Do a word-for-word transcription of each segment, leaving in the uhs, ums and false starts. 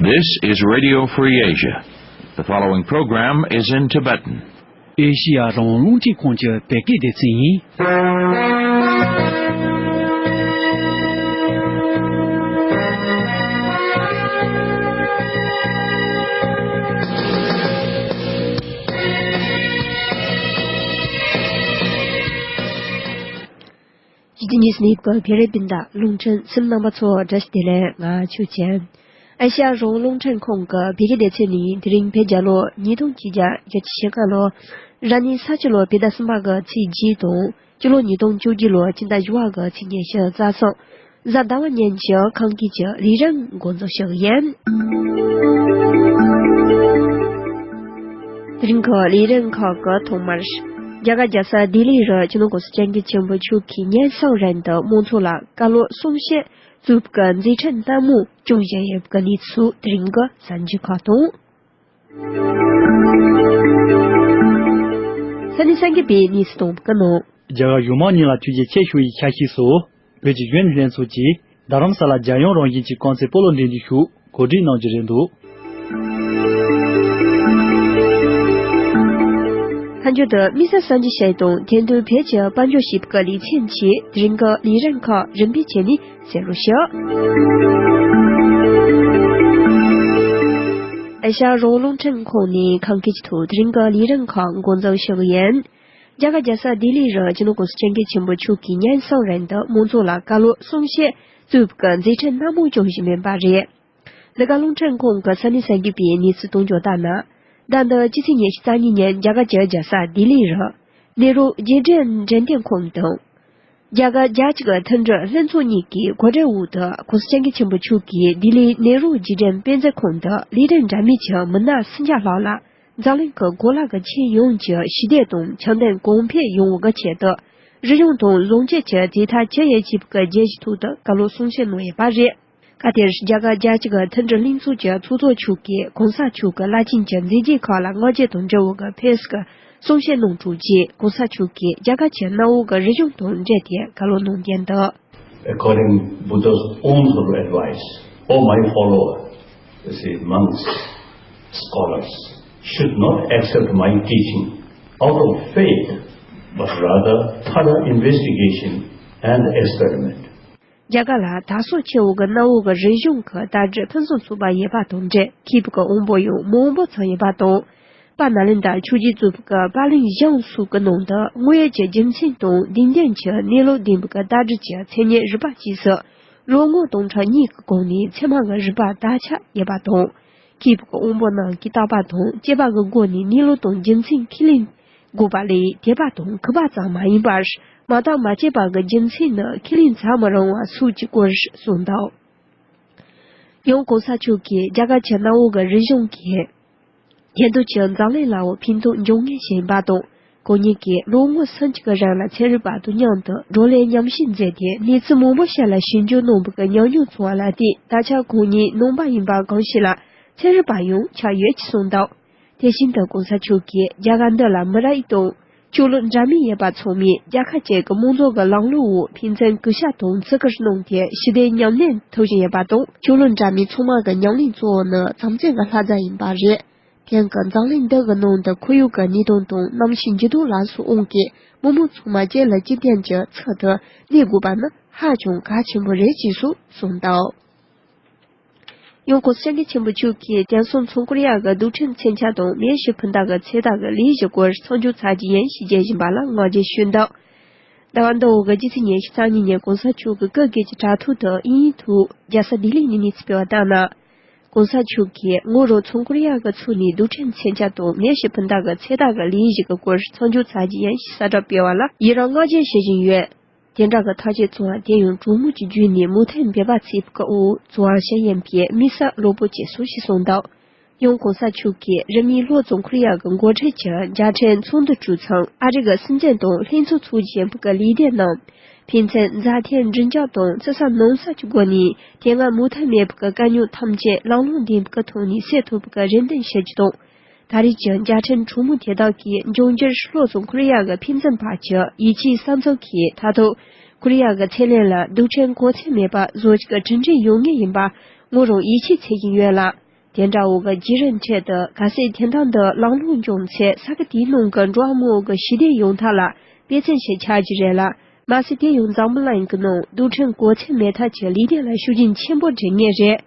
This is Radio Free Asia. The following program is in Tibetan. ཨེ་ཤི་ཡ་རང་དབང་རླུང་འཕྲིན་ཁང་གི་བོད་སྐད་སྡེ་ཚན་ཡིན། ཞི་བདེ་ཉིས་ནིབ་ཀྱི་བོད་རིགས་སྤུན་ཟླ་རླུང་འཕྲིན་སེམས་རྣམ་པ་ཚོ་བཀྲ་ཤིས་བདེ་ལེགས། ང་ཆོས་ཅན། ཨེ་ཤ་ཡ་རང་དབང་རླུང་འཕྲིན་ཁང་གི་བོད་སྐད་སྡེ་ཚན་ནས་དེ་རིང་བོད་རྒྱལ་ལོ་ཉིས་སྟོང་ཆིག་བརྒྱ་བརྒྱད་ཅུ་ཞེ་ལྔ་ལོ། ར་ནི་ས་བྱི་ལོ་བོད་ཟླ་གསུམ་པ་གི་ཚེས་བརྒྱད་དང་སྤྱི་ལོ་ཉིས་སྟོང་བཅོ་བརྒྱད་ལོ་སྤྱི་ཟླ་བཞི་པ་གི་ཚེས་ཉི་ཤུ་རྩ་གསུམ། གཟའ་ཟླ་བ་ཉིན་གྱི་ཁམས་སྐད་ཀྱི་ལས་རིམ་འགོ་འཛུགས་ཞུ་གི་ཡིན། དེ་རིང་གི་ལས་རིམ་ཁག་གི་ཐོག་མར། རྒྱ་གར་རྒྱལ་ས་ལྡི་ལི་རུ་སྤྱི་ནོར་༸གོང་ས་༸སྐྱབས་མགོན་ཆེན་པོ་མཆོག་གིས་ཉིན་གསུམ་རིང་དུ་མང་ཚོགས་ལ་བཀའ་སློབ་གསུང་བཤད་གཙོས་པའི་མཛད་འཕྲིན་སྣ་མང་སྐྱོང་བཞིན་ཡོད་པའི་གནས་ཚུལ་དེ་རིང་གི་གསར་འགྱུར་ཁག་དང་། ས་གནས་གསར་འགྱུར་པའི་གནས་ཚུལ་དང་པོ་གི་ནང་། རྒྱ་གར་གཞུང་མང་གཉིས་ལ་ཐུགས་རྗེ་ཆེ་ཞུ་བའི་ཆ་ཤས་སུ། བོད་ཀྱི་གཞོན་ནུ་ལྷན་ཚོགས་ཀྱིས་རྡ་རམ་ས་ལ་རྒྱལ་ཡོངས་རང་བཞིན་གྱི་རྐང་རྩེད་སྤོ་ལོ་འགྲན་བསྡུར་ཞུགས་གོ་སྒྲིག་གནང་རྒྱུ་རེད་འདུག། ལྷན་རྒྱས་དུ་དམིགས་བསལ་གསར་འགྱུར་ཞིག་དང་དེ་དུས་བོད་ཀྱི་དཔལ་འབྱོར་ཞིབ་ཀྱི་ལས་ཚན་གྱིས་དེ་རིང་གི་ལས་རིམ་ཁག་རིམ་པས་བྱས་ནས་གསན་རོགས་ཞུ། ཨེ་ཤ་ཡ་རང་དབང་རླུང་འཕྲིན་ཁང་ནས་ཁམས་སྐད་ཀྱི་ཐོག་དེ་རིང་གི་ལས་རིམ་ཁག་འགོ་འཛུགས་ཞུ་གི་ཡིན། རྒྱ་གར་རྒྱལ་ས་ལྡི་ལི་རུ་སྤྱི་ནོར་༸གོང་ས་༸སྐྱབས་མགོན་ཆེན་པོ་མཆོག་གིས་ཉིན་གསུམ་རིང་དུ་མང་ཚོགས་ལ་བཀའ་སློབ་གསུང་བཤད་གཙོས་པའི་མཛད་འཕྲིན་སྣ་མང་སྐྱོང་བཞིན་ཡོད་པ་རེད། འདི་ག་རླུང་འཕྲིན་ཁང་གི་ས་གནས་གསར་འགྱུར་པའི་གནས་ཚུལ་གཏོང་བརྗོད་ལྟར་ན། ཟླ་འདིའི་སྤྱི་ཚེས་ཉི་ཤུ་རྩ་གཉིས་ཉིན་རྒྱ་གར་གྱི་རྒྱལ་ས་ལྡི་ལི་རུ་ནེ་རུ་རྗེས་དྲན་འགྲེམས་སྟོན་ཁང་དང་། རྒྱ་གར་རྒྱལ་སྤྱི་གི་མཐུན་སྒྲིལ་ལྷན་ཚོགས་གཉིས་ཀྱི་གོ་སྒྲིག་འོག་ཏུ་༸གོང་ས་༸སྐྱབས་མགོན་ཆེན་པོ་མཆོག་གིས་ལྡི་ལིའི་ནེ་རུ་རྗེས་དྲན་དཔེ་མཛོད་ཁང་དུ་ལས་རིགས་འདྲ་མིན་གྱི་མི་སྣ་སུམ་བརྒྱ་ལྷག་ལ། འཛམ་གླིང་གི་གོ་ལ་གི་ཁྱོན་ཡོངས་ཀྱི་ཞི་བདེ་དང་འཆམ་མཐུན་གོང་འཕེལ་ཡོང་བའི་ཆེད་དུ། རིག་གཞུང་དང་བཟང་སྤྱོད་ཀྱི་རྩིས་ཐག་ཆུ་ཡི་གཅིག་པུ་གི་རྒྱལ་སྤྱི་ཐོག་ཏུ་བཀའ་སློབ་གསུང་བཤད་གནང་ཡོད་པ་རེད། སྐབས་དེར་རྒྱ་གར་རྒྱལ་སྤྱི་གི་མཐུན་སྒྲིལ་ལྷན་ཚོགས་ཀྱི་ཚོགས་གཙོ་མཆོག་གིས་གོང་ས་མཆོག་གི་བླ་ཆེན་གྱི་མཛད་རྗེས་ཁག་ལ་བསྔགས་བརྗོད་དང་འབྲེལ་བའི་ཕེབས་སྐུལ་གསུང་བཤད་གནང་གྲུབ་རྗེས། གོང་ས་མཆོག་གིས་རྒྱ་གར་གྱི་གནའ་བོའི་རིག་གཞུང་དང་འབྲེལ་ཏེ་བཀའ་སློབ་གནང་དོན་དུ། According Buddha's own sort of advice, O my follower, you see, monks, scholars, should not accept my teaching out of faith, but rather thorough investigation and experiment. རྒྱ་གར་ལ་དར་སྲོལ་ཆེ་བོ་གི་གནའ་བོ་གི་རིག་གཞུང་གི་ལྟ་གྲུབ་ཕུན་སུམ་ཚོགས་པ་ཡོད་པ་དང་འབྲེལ། མཁས་པའི་དབང་པོ་ཡང་མང་པོ་ཚང་ཡོད་པ་དང་། དཔལ་ནཱ་ལེནྡྲ་ཆོས་རྗེ་གཙོས་པའི་དཔལ་གླིང་ཞང་སོགས་ཀྱི་ནང་དུ་དངོས་ཡོད་ཀྱི་རྒྱུ་མཚན་དང་སྡེ་ཚན་གྱི་གནས་ལུགས་ལྡན་པའི་ལྟ་གྲུབ་ཀྱི་མཚན་ཉིད་རིག་པ་བཅས་སུ་ལོ་ངོ་སྟོང་ཕྲག་གཉིས་ཀྱི་གོང་ནས་ཚད་མ་གི་རིག་པ་དར་ཁྱབ་ཡོད་པ་དང་། མཁས་པའི་དབང་པོ་རྣམས་ཀྱིས་བརྟག་པ་དང་དཔྱད་པ་གི་སྒོ་ནས་གནས་ལུགས་དང་རྒྱུ་མཚན་ཁས་ལེན་དགོས་པ་ལས་དད་པ་དང་གུས་པ་ཙམ་མ་ཡིན་པར། མ་བརྟགས་མ་དཔྱད་པ་གི་རྒྱུ་མཚན་ནི་ཁས་ལེན་བྱ་མི་རུང་བ་སོགས་ཀྱི་སྐོར་གསུངས་འདུག། ཡང་གོང་ས་མཆོག་གིས་རྒྱ་གར་གྱི་གནའ་བོ་གི་རིག་གཞུང་གིས་ཉིན་ཐོ་ཆེ་འཛམ་གླིང་ལ་བོ་ཕན་ཐོགས་འབྱུང་ངེས་ཞེས་པ་དང་། ཁོང་ཉིད་ཀྱིས་ལོ་ངོ་སུམ་ཅུ་གི་རིང་ལ་ཚན་རིག་པ་དང་མཉམ་དུ་བགྲོ་གླེང་མཉམ་ཞུགས་མཛད་དེ། གནས་ཚུལ་མང་པོ་ཞིག་ལ་ཞིབ་འཇུག་གནང་བའི་ཉམས་མྱོང་ཚོར་བ་ལ་བརྟེན། ད་ཆ་ཁོང་ཉིད་ནང་པ་ཡིན་པ་གང་ཞིག་ལ་ཚན་རིག་པ་ཡང་ཆགས་ཡོད་ཅེས་གསུངས་འདུག། དེ་བཞིན་དུ་གོང་ས་མཆོག་གིས་རྒྱ་གར་འདི་ལ་མི་རིགས་དང་ཆོས་ལུགས་འདྲ་མིན་ཡོད་པ་ཚང་མས་རྒྱལ་ཁབ་ཅིག་གི་དམངས་གཙོ་གི་ལམ་ལུགས་འོག་ཕན་ཚུན་གུས་ཞབས་དང་བརྩི་བཀུར་གནང་སྟེ་ཞི་བདེ་མཉམ་གནས་ཐུབ་བཞིན་ཡོད་པ་དང་། ཆོས་ལུགས་འདྲ་མིན་ཚང་མ་གི་ཉམས་ལེན་གཙོ་བོ་ནི་བྱམས་བརྩེ་གི་ལྷ་རྫས་ཡིན་པ་རེད། དེང་གི་འཛམ་གླིང་འདི་གི་ནང་དུ་ཁོར་ཡུག་གི་གནས་སྟངས་དང་གནམ་གཤིས་འགྱུར་ལྡོག་ལ་སོགས་དབང་གིས་མི་མང་ཚང་མ་གཅིག་ལ་གཅིག་བརྟེན་གྱི་ཚུལ་དུ་གནས་དགོས་པ་ནི་ཧ་ཅང་གལ་ཆེན་པོ་རེད་ཅེས་སོགས་གསུངས་འདུག། ཡང་གོང་ས་སྐྱབས་མགོན་ཆེན་པོ་མཆོག་གིས་དེང་སང་བྱང་ཀོ་རི་ཡ་གི་རྡུལ་ཕྲན་མཚོན་ཆ་དང་མེ་བཞི་འཕུར་མདའ་གི་ཚོད་ལྟ་གི་ལས་གཞི་སྐོར་མཚམས་འཇོག་ཚར་རྒྱུ་ཡིན་ཞེས་བརྗོད་བཞིན་པ་ལ་བསྔགས་བརྗོད་ཞུས་འདུག། ཟླ་བ་འདིའི་འོག་གི་སྤྱི་ཚེས་ཉི་ཤུ་རྩ་གཉིས་ཉིན་གོང་ས་མཆོག་གི་སྐུ་སྒེར་གྱི་དྲ་ཐོག་ཏུ་དབྱིན་ཡིག་ཐོག་རྒྱལ་ས་ལྡི་ལི་ནས་གནས་ཚུལ་སྤེལ་བ་ལྟར་ན། གོང་ས་མཆོག་གིས་ངོ་རང་བྱང་ཀོ་རི་ཡ་གི་ཕྱོགས་ནས་རྡུལ་ཕྲན་མཚོན་ཆ་དང་མེ་བཞི་འཕུར་མདའ་གི་ཚོད་ལྟ་གི་ལས་གཞི་གི་སྐོར་མཚམས་འཇོག་ཚར་རྒྱུ་ཡིན་ཞེས་གསལ་བསྒྲགས་སྤེལ་བ་ལ་ཡི་རང་བསྔགས་བརྗོད་ཞུ་བཞིན་ཡོད། དེ་འདྲ་གི་ཐག་གཅོད་བྱུང་བ་དེ་ཡང་གྲོས་མོལ་གྱི་བརྒྱུད་ནས་མུ་མཐུད་འབད་པ་བྱེད་པའི་འོག་བྱུང་བ་ཞིག་ཡིན་པས་དམིགས་བསལ་གློ་བུར་བྱས་སོང་ཞེས་གསུངས་འདུག། ཡང་གོང་ས་མཆོག་གིས་རིང་མིན་ལྷོ་བྱང་ཀོ་རི་ཡ་གི་འགོ་ཁྲིད་ཀྱི་རྒྱལ་ཕྲན་ཚོགས་འདུ་གྲོལ་ཚང་ཨ་རི་གི་སྲིད་འཛིན་དང་ལྷན་ཚོགས་ཚོགས་ཀྱི་ཡིན་པའི་ལས་སྡེ་རྣམས་ཕན་ཚུན་མཛའ་མཐུན་མགྲིན་ཚབ་དང་བརྩི་ས་ནང་བསམ་གྱི་སྒོ་ནས་དེ་སྔ་མུ་མཐུད་མེད་པའི་དཀའ་རྙོག་ཐམས་ཅད་ལམ་ལྷོང་ལྡན་པའི་ཐོག་ནས་སེལ་ཐུབ་པའི་རེ་འདུན་ཞུ་རྒྱུ་དང་། ད་རེས་ཀྱི་རྒྱལ་ཕྲན་གྲོས་མོལ་དེ་དག་གིས་འབྱུང་འགྱུར་ལྷོ་བྱང་ཀོ་རི་ཡ་གི་ཕན་ཚུན་བར་གྱི་ཡིད་ཆེས་ས་མཚམས་ཀྱི་མཐར་ཐུག་ཀོ་རི་ཡ་གི་ཚེ་ལས་ལ་རྡུལ་ཕྲན་གོ་མཚོན་མེད་པ་བཟོ་རྒྱུ་གི་གྲུབ་འབྲས་ཡོང་ངེས་ཡིན་པ་ངོ་རང་ཡིད་ཆེས་བྱེད་བཞིན་ཡོད་ལ། དེ་འདྲ་བོ་གི་བརྒྱུད་རིམ་ཁྲོད་དུ་གལ་སྲིད་དེ་འདྲ་འདི་ལམ་ལྷོང་བྱུང་ཚེ་ས་ཁུལ་དེའི་ནང་གི་འགྲོ་བ་མིའི་གི་ཞི་བདེ་ཡོང་ཐབས་ལ་དཔེ་མཚོན་ཞིག་ཆགས་ཀྱི་རེད་ལ། མ་ཟད་དེ་ཡང་འཛམ་བུ་གླིང་གི་ནང་རྡུལ་ཕྲན་གོ་མཚོན་མེད་ཐབས་ཀྱི་ལས་དོན་ལ་ཤུགས་རྐྱེན་ཆེན་པོ་འབྲི་ངེས་རེད།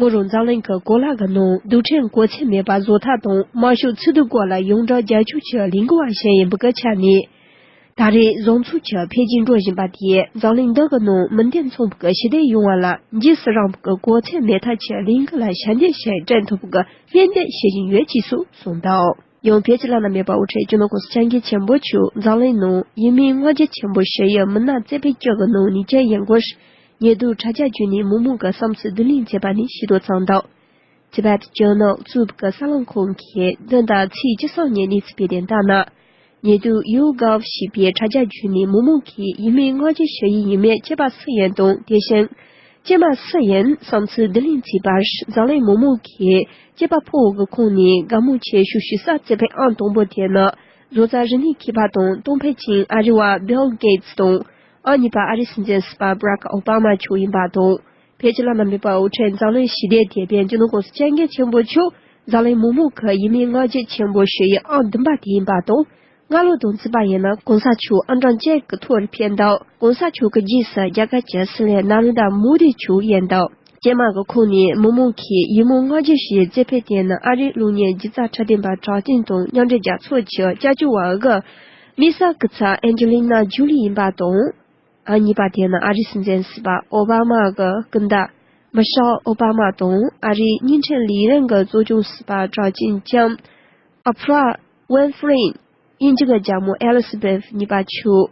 ངོ་རང་འཛམ་གླིང་གི་གོ་ལ་གི་ནང་རྡུལ་ཕྲན་གོ་མཚོན་མེད་པ་བཟོ་ཐབས་དང་དམར་ཤོག་ཚུལ་དུ་སྐོར་ལ་ཡོངས་གྲགས་རྒྱལ་ཁྱོན་གྱི་ལས་འགུལ་བ་ཞིག་ཡིན་པའི་སྐད་ཆ་ནི། ད་རེས་བཟོ་ཚོགས་ཀྱི་འཕེལ་རྒྱས་འགྲོ་བཞིན་པ་དེས་འཛམ་གླིང་འདི་གི་ནང་མི་འདེམས་ཚོང་པ་གི་ཞི་བདེ་ཡོང་བ་ལ་འཇིགས་སུ་རུང་བ་གི་གོ་མཚོན་མེད་ཐབས་ཀྱི་ལས་འགུལ་ལ་ཞབས་འདེགས་ཤིག་སྤྲད་ཐུབ་པ་གི་སྨོན་འདུན་ཞུ་བཞིན་ཡོད་ཅེས་སུ་གསུངས་འདུག་ཡང་བོད་ཀྱི་བླ་ན་མེད་པ་དབུ་ཁྲིད་སྤྱི་ནོར་༸གོང་ས་༸སྐྱབས་མགོན་ཆེན་པོ་མཆོག་འཛམ་གླིང་ནང་ཡུལ་མིའི་བསྔགས་བརྗོད་ཆེན་པོ་ཞུ་ཡུལ་མི་སྣ་རྩེ་ཕུད་བཅུ་གི་ནང་ཉེ་ཆར་ཡིན་སྐོར། ཉེ་དུས་དྲ་རྒྱ་བརྒྱུད་ནས་མི་མང་གི་བསམ་ཚུལ་བསྡུ་ལེན་བྱས་པ་ནས་ཤེས་རྟོགས་བྱུང་འདུག Tibet Journal་གཙོས་པའི་གསར་ལམ་ཁང་གིས་བདུན་ཕྲག་ཚེས་བཅུ་གསུམ་ཉིན་གནས་ཚུལ་སྤེལ་དོན་ལྟར་ན། ཉེ་དུས་YouGov་ཞེས་པའི་དྲ་རྒྱ་བརྒྱུད་ནས་མི་མང་གིས་ཡུལ་མིའི་བསྔགས་བརྗོད་ཞུ་ཡུལ་ཡིན་མིན་སྐྱེས་པ་སུ་ཡིན་དང་དེ་བཞིན། སྐྱེས་མ་སུ་ཡིན་བསམ་ཚུལ་བསྡུ་ལེན་བྱས་པར་འཛམ་གླིང་མི་མང་གིས་སྐྱེས་པ་ཕོ་བོ་གི་ཁོངས་ནས་དགའ་མོས་ཆེ་ཤོས་ཤིག་ས་རྩེ་ཕུད་ཨང་དང་པོ་དེ་ནི་བཟོ་རྩལ་རིག་གནས་མཁས་པ་དང་གཏོང་ཕོད་ཅན་ཨ་རི་བ་Bill Gates་དང་། ཨང་གཉིས་པ་ཨ་རིའི་སྲིད་འཛིན་ཟུར་པ་Barack Obama་མཆོག་ཡིན་པ་དང་། བོད་ཀྱི་བླ་ན་མེད་པ་དབུ་ཁྲིད་འཛམ་གླིང་ཞི་བདེའི་དེད་དཔོན་སྤྱི་ནོར་༸གོང་ས་༸སྐྱབས་མགོན་ཆེན་པོ་མཆོག་འཛམ་གླིང་མི་མང་གི་ཡུལ་མིའི་བསྔགས་བརྗོད་ཆེན་པོ་ཞུ་ཡུལ་ཨང་བདུན་པ་དེ་ཡིན་པ་དང་། སྔ་ལོ་དང་བསྟུན་པ་ཡིན་ན་གོང་ས་མཆོག་ཨང་གྲངས་གཅིག་གི་ཐོག་ཕེབས་འདུག་གོང་ས་མཆོག་གི་རྗེས་སུ་རྒྱ་གར་གྱི་སྲིད་བློན་Narendra Modi་མཆོག་ཡིན་འདུག་སྐྱེས་མ་གི་ཁོངས་ནས་མི་མང་གིས་ཡུལ་མིའི་བསྔགས་བརྗོད་ཞུ་ཡུལ་རྩེ་ཕུད་དེ་ནི་ཨ་རིའི་གློག་བརྙན་སྒྱུ་རྩལ་འཁྲབ་སྟོན་པ་གྲགས་ཅན་དང་མཉམ་འབྲེལ་རྒྱལ་ཚོགས་ཀྱི་སྐྱབས་བཅོལ་བ་འོས་སྐུ་མི་ས་སྐུ་ཚབ་Angelina Jolie་ཡིན་པ་དང་། ཨང་གཉིས་པ་དེ་ནི་ཨ་རིའི་སྲིད་འཛིན་ཟུར་པ་ཨོ་བྷ་མ་གི་སྐུ་ཟླ་Michelle Obama་དང་ཨ་རིའི་བརྙན་འཕྲིན་ལས་རིགས་ཀྱི་གཙོ་སྐྱོང་ཟུར་པ་གྲགས་ཅན་ལྕམ་Oprah Winfrey་དབྱིན་ཇི་གི་རྒྱལ་མོ་Elizabeth་གཉིས་པ་མཆོག་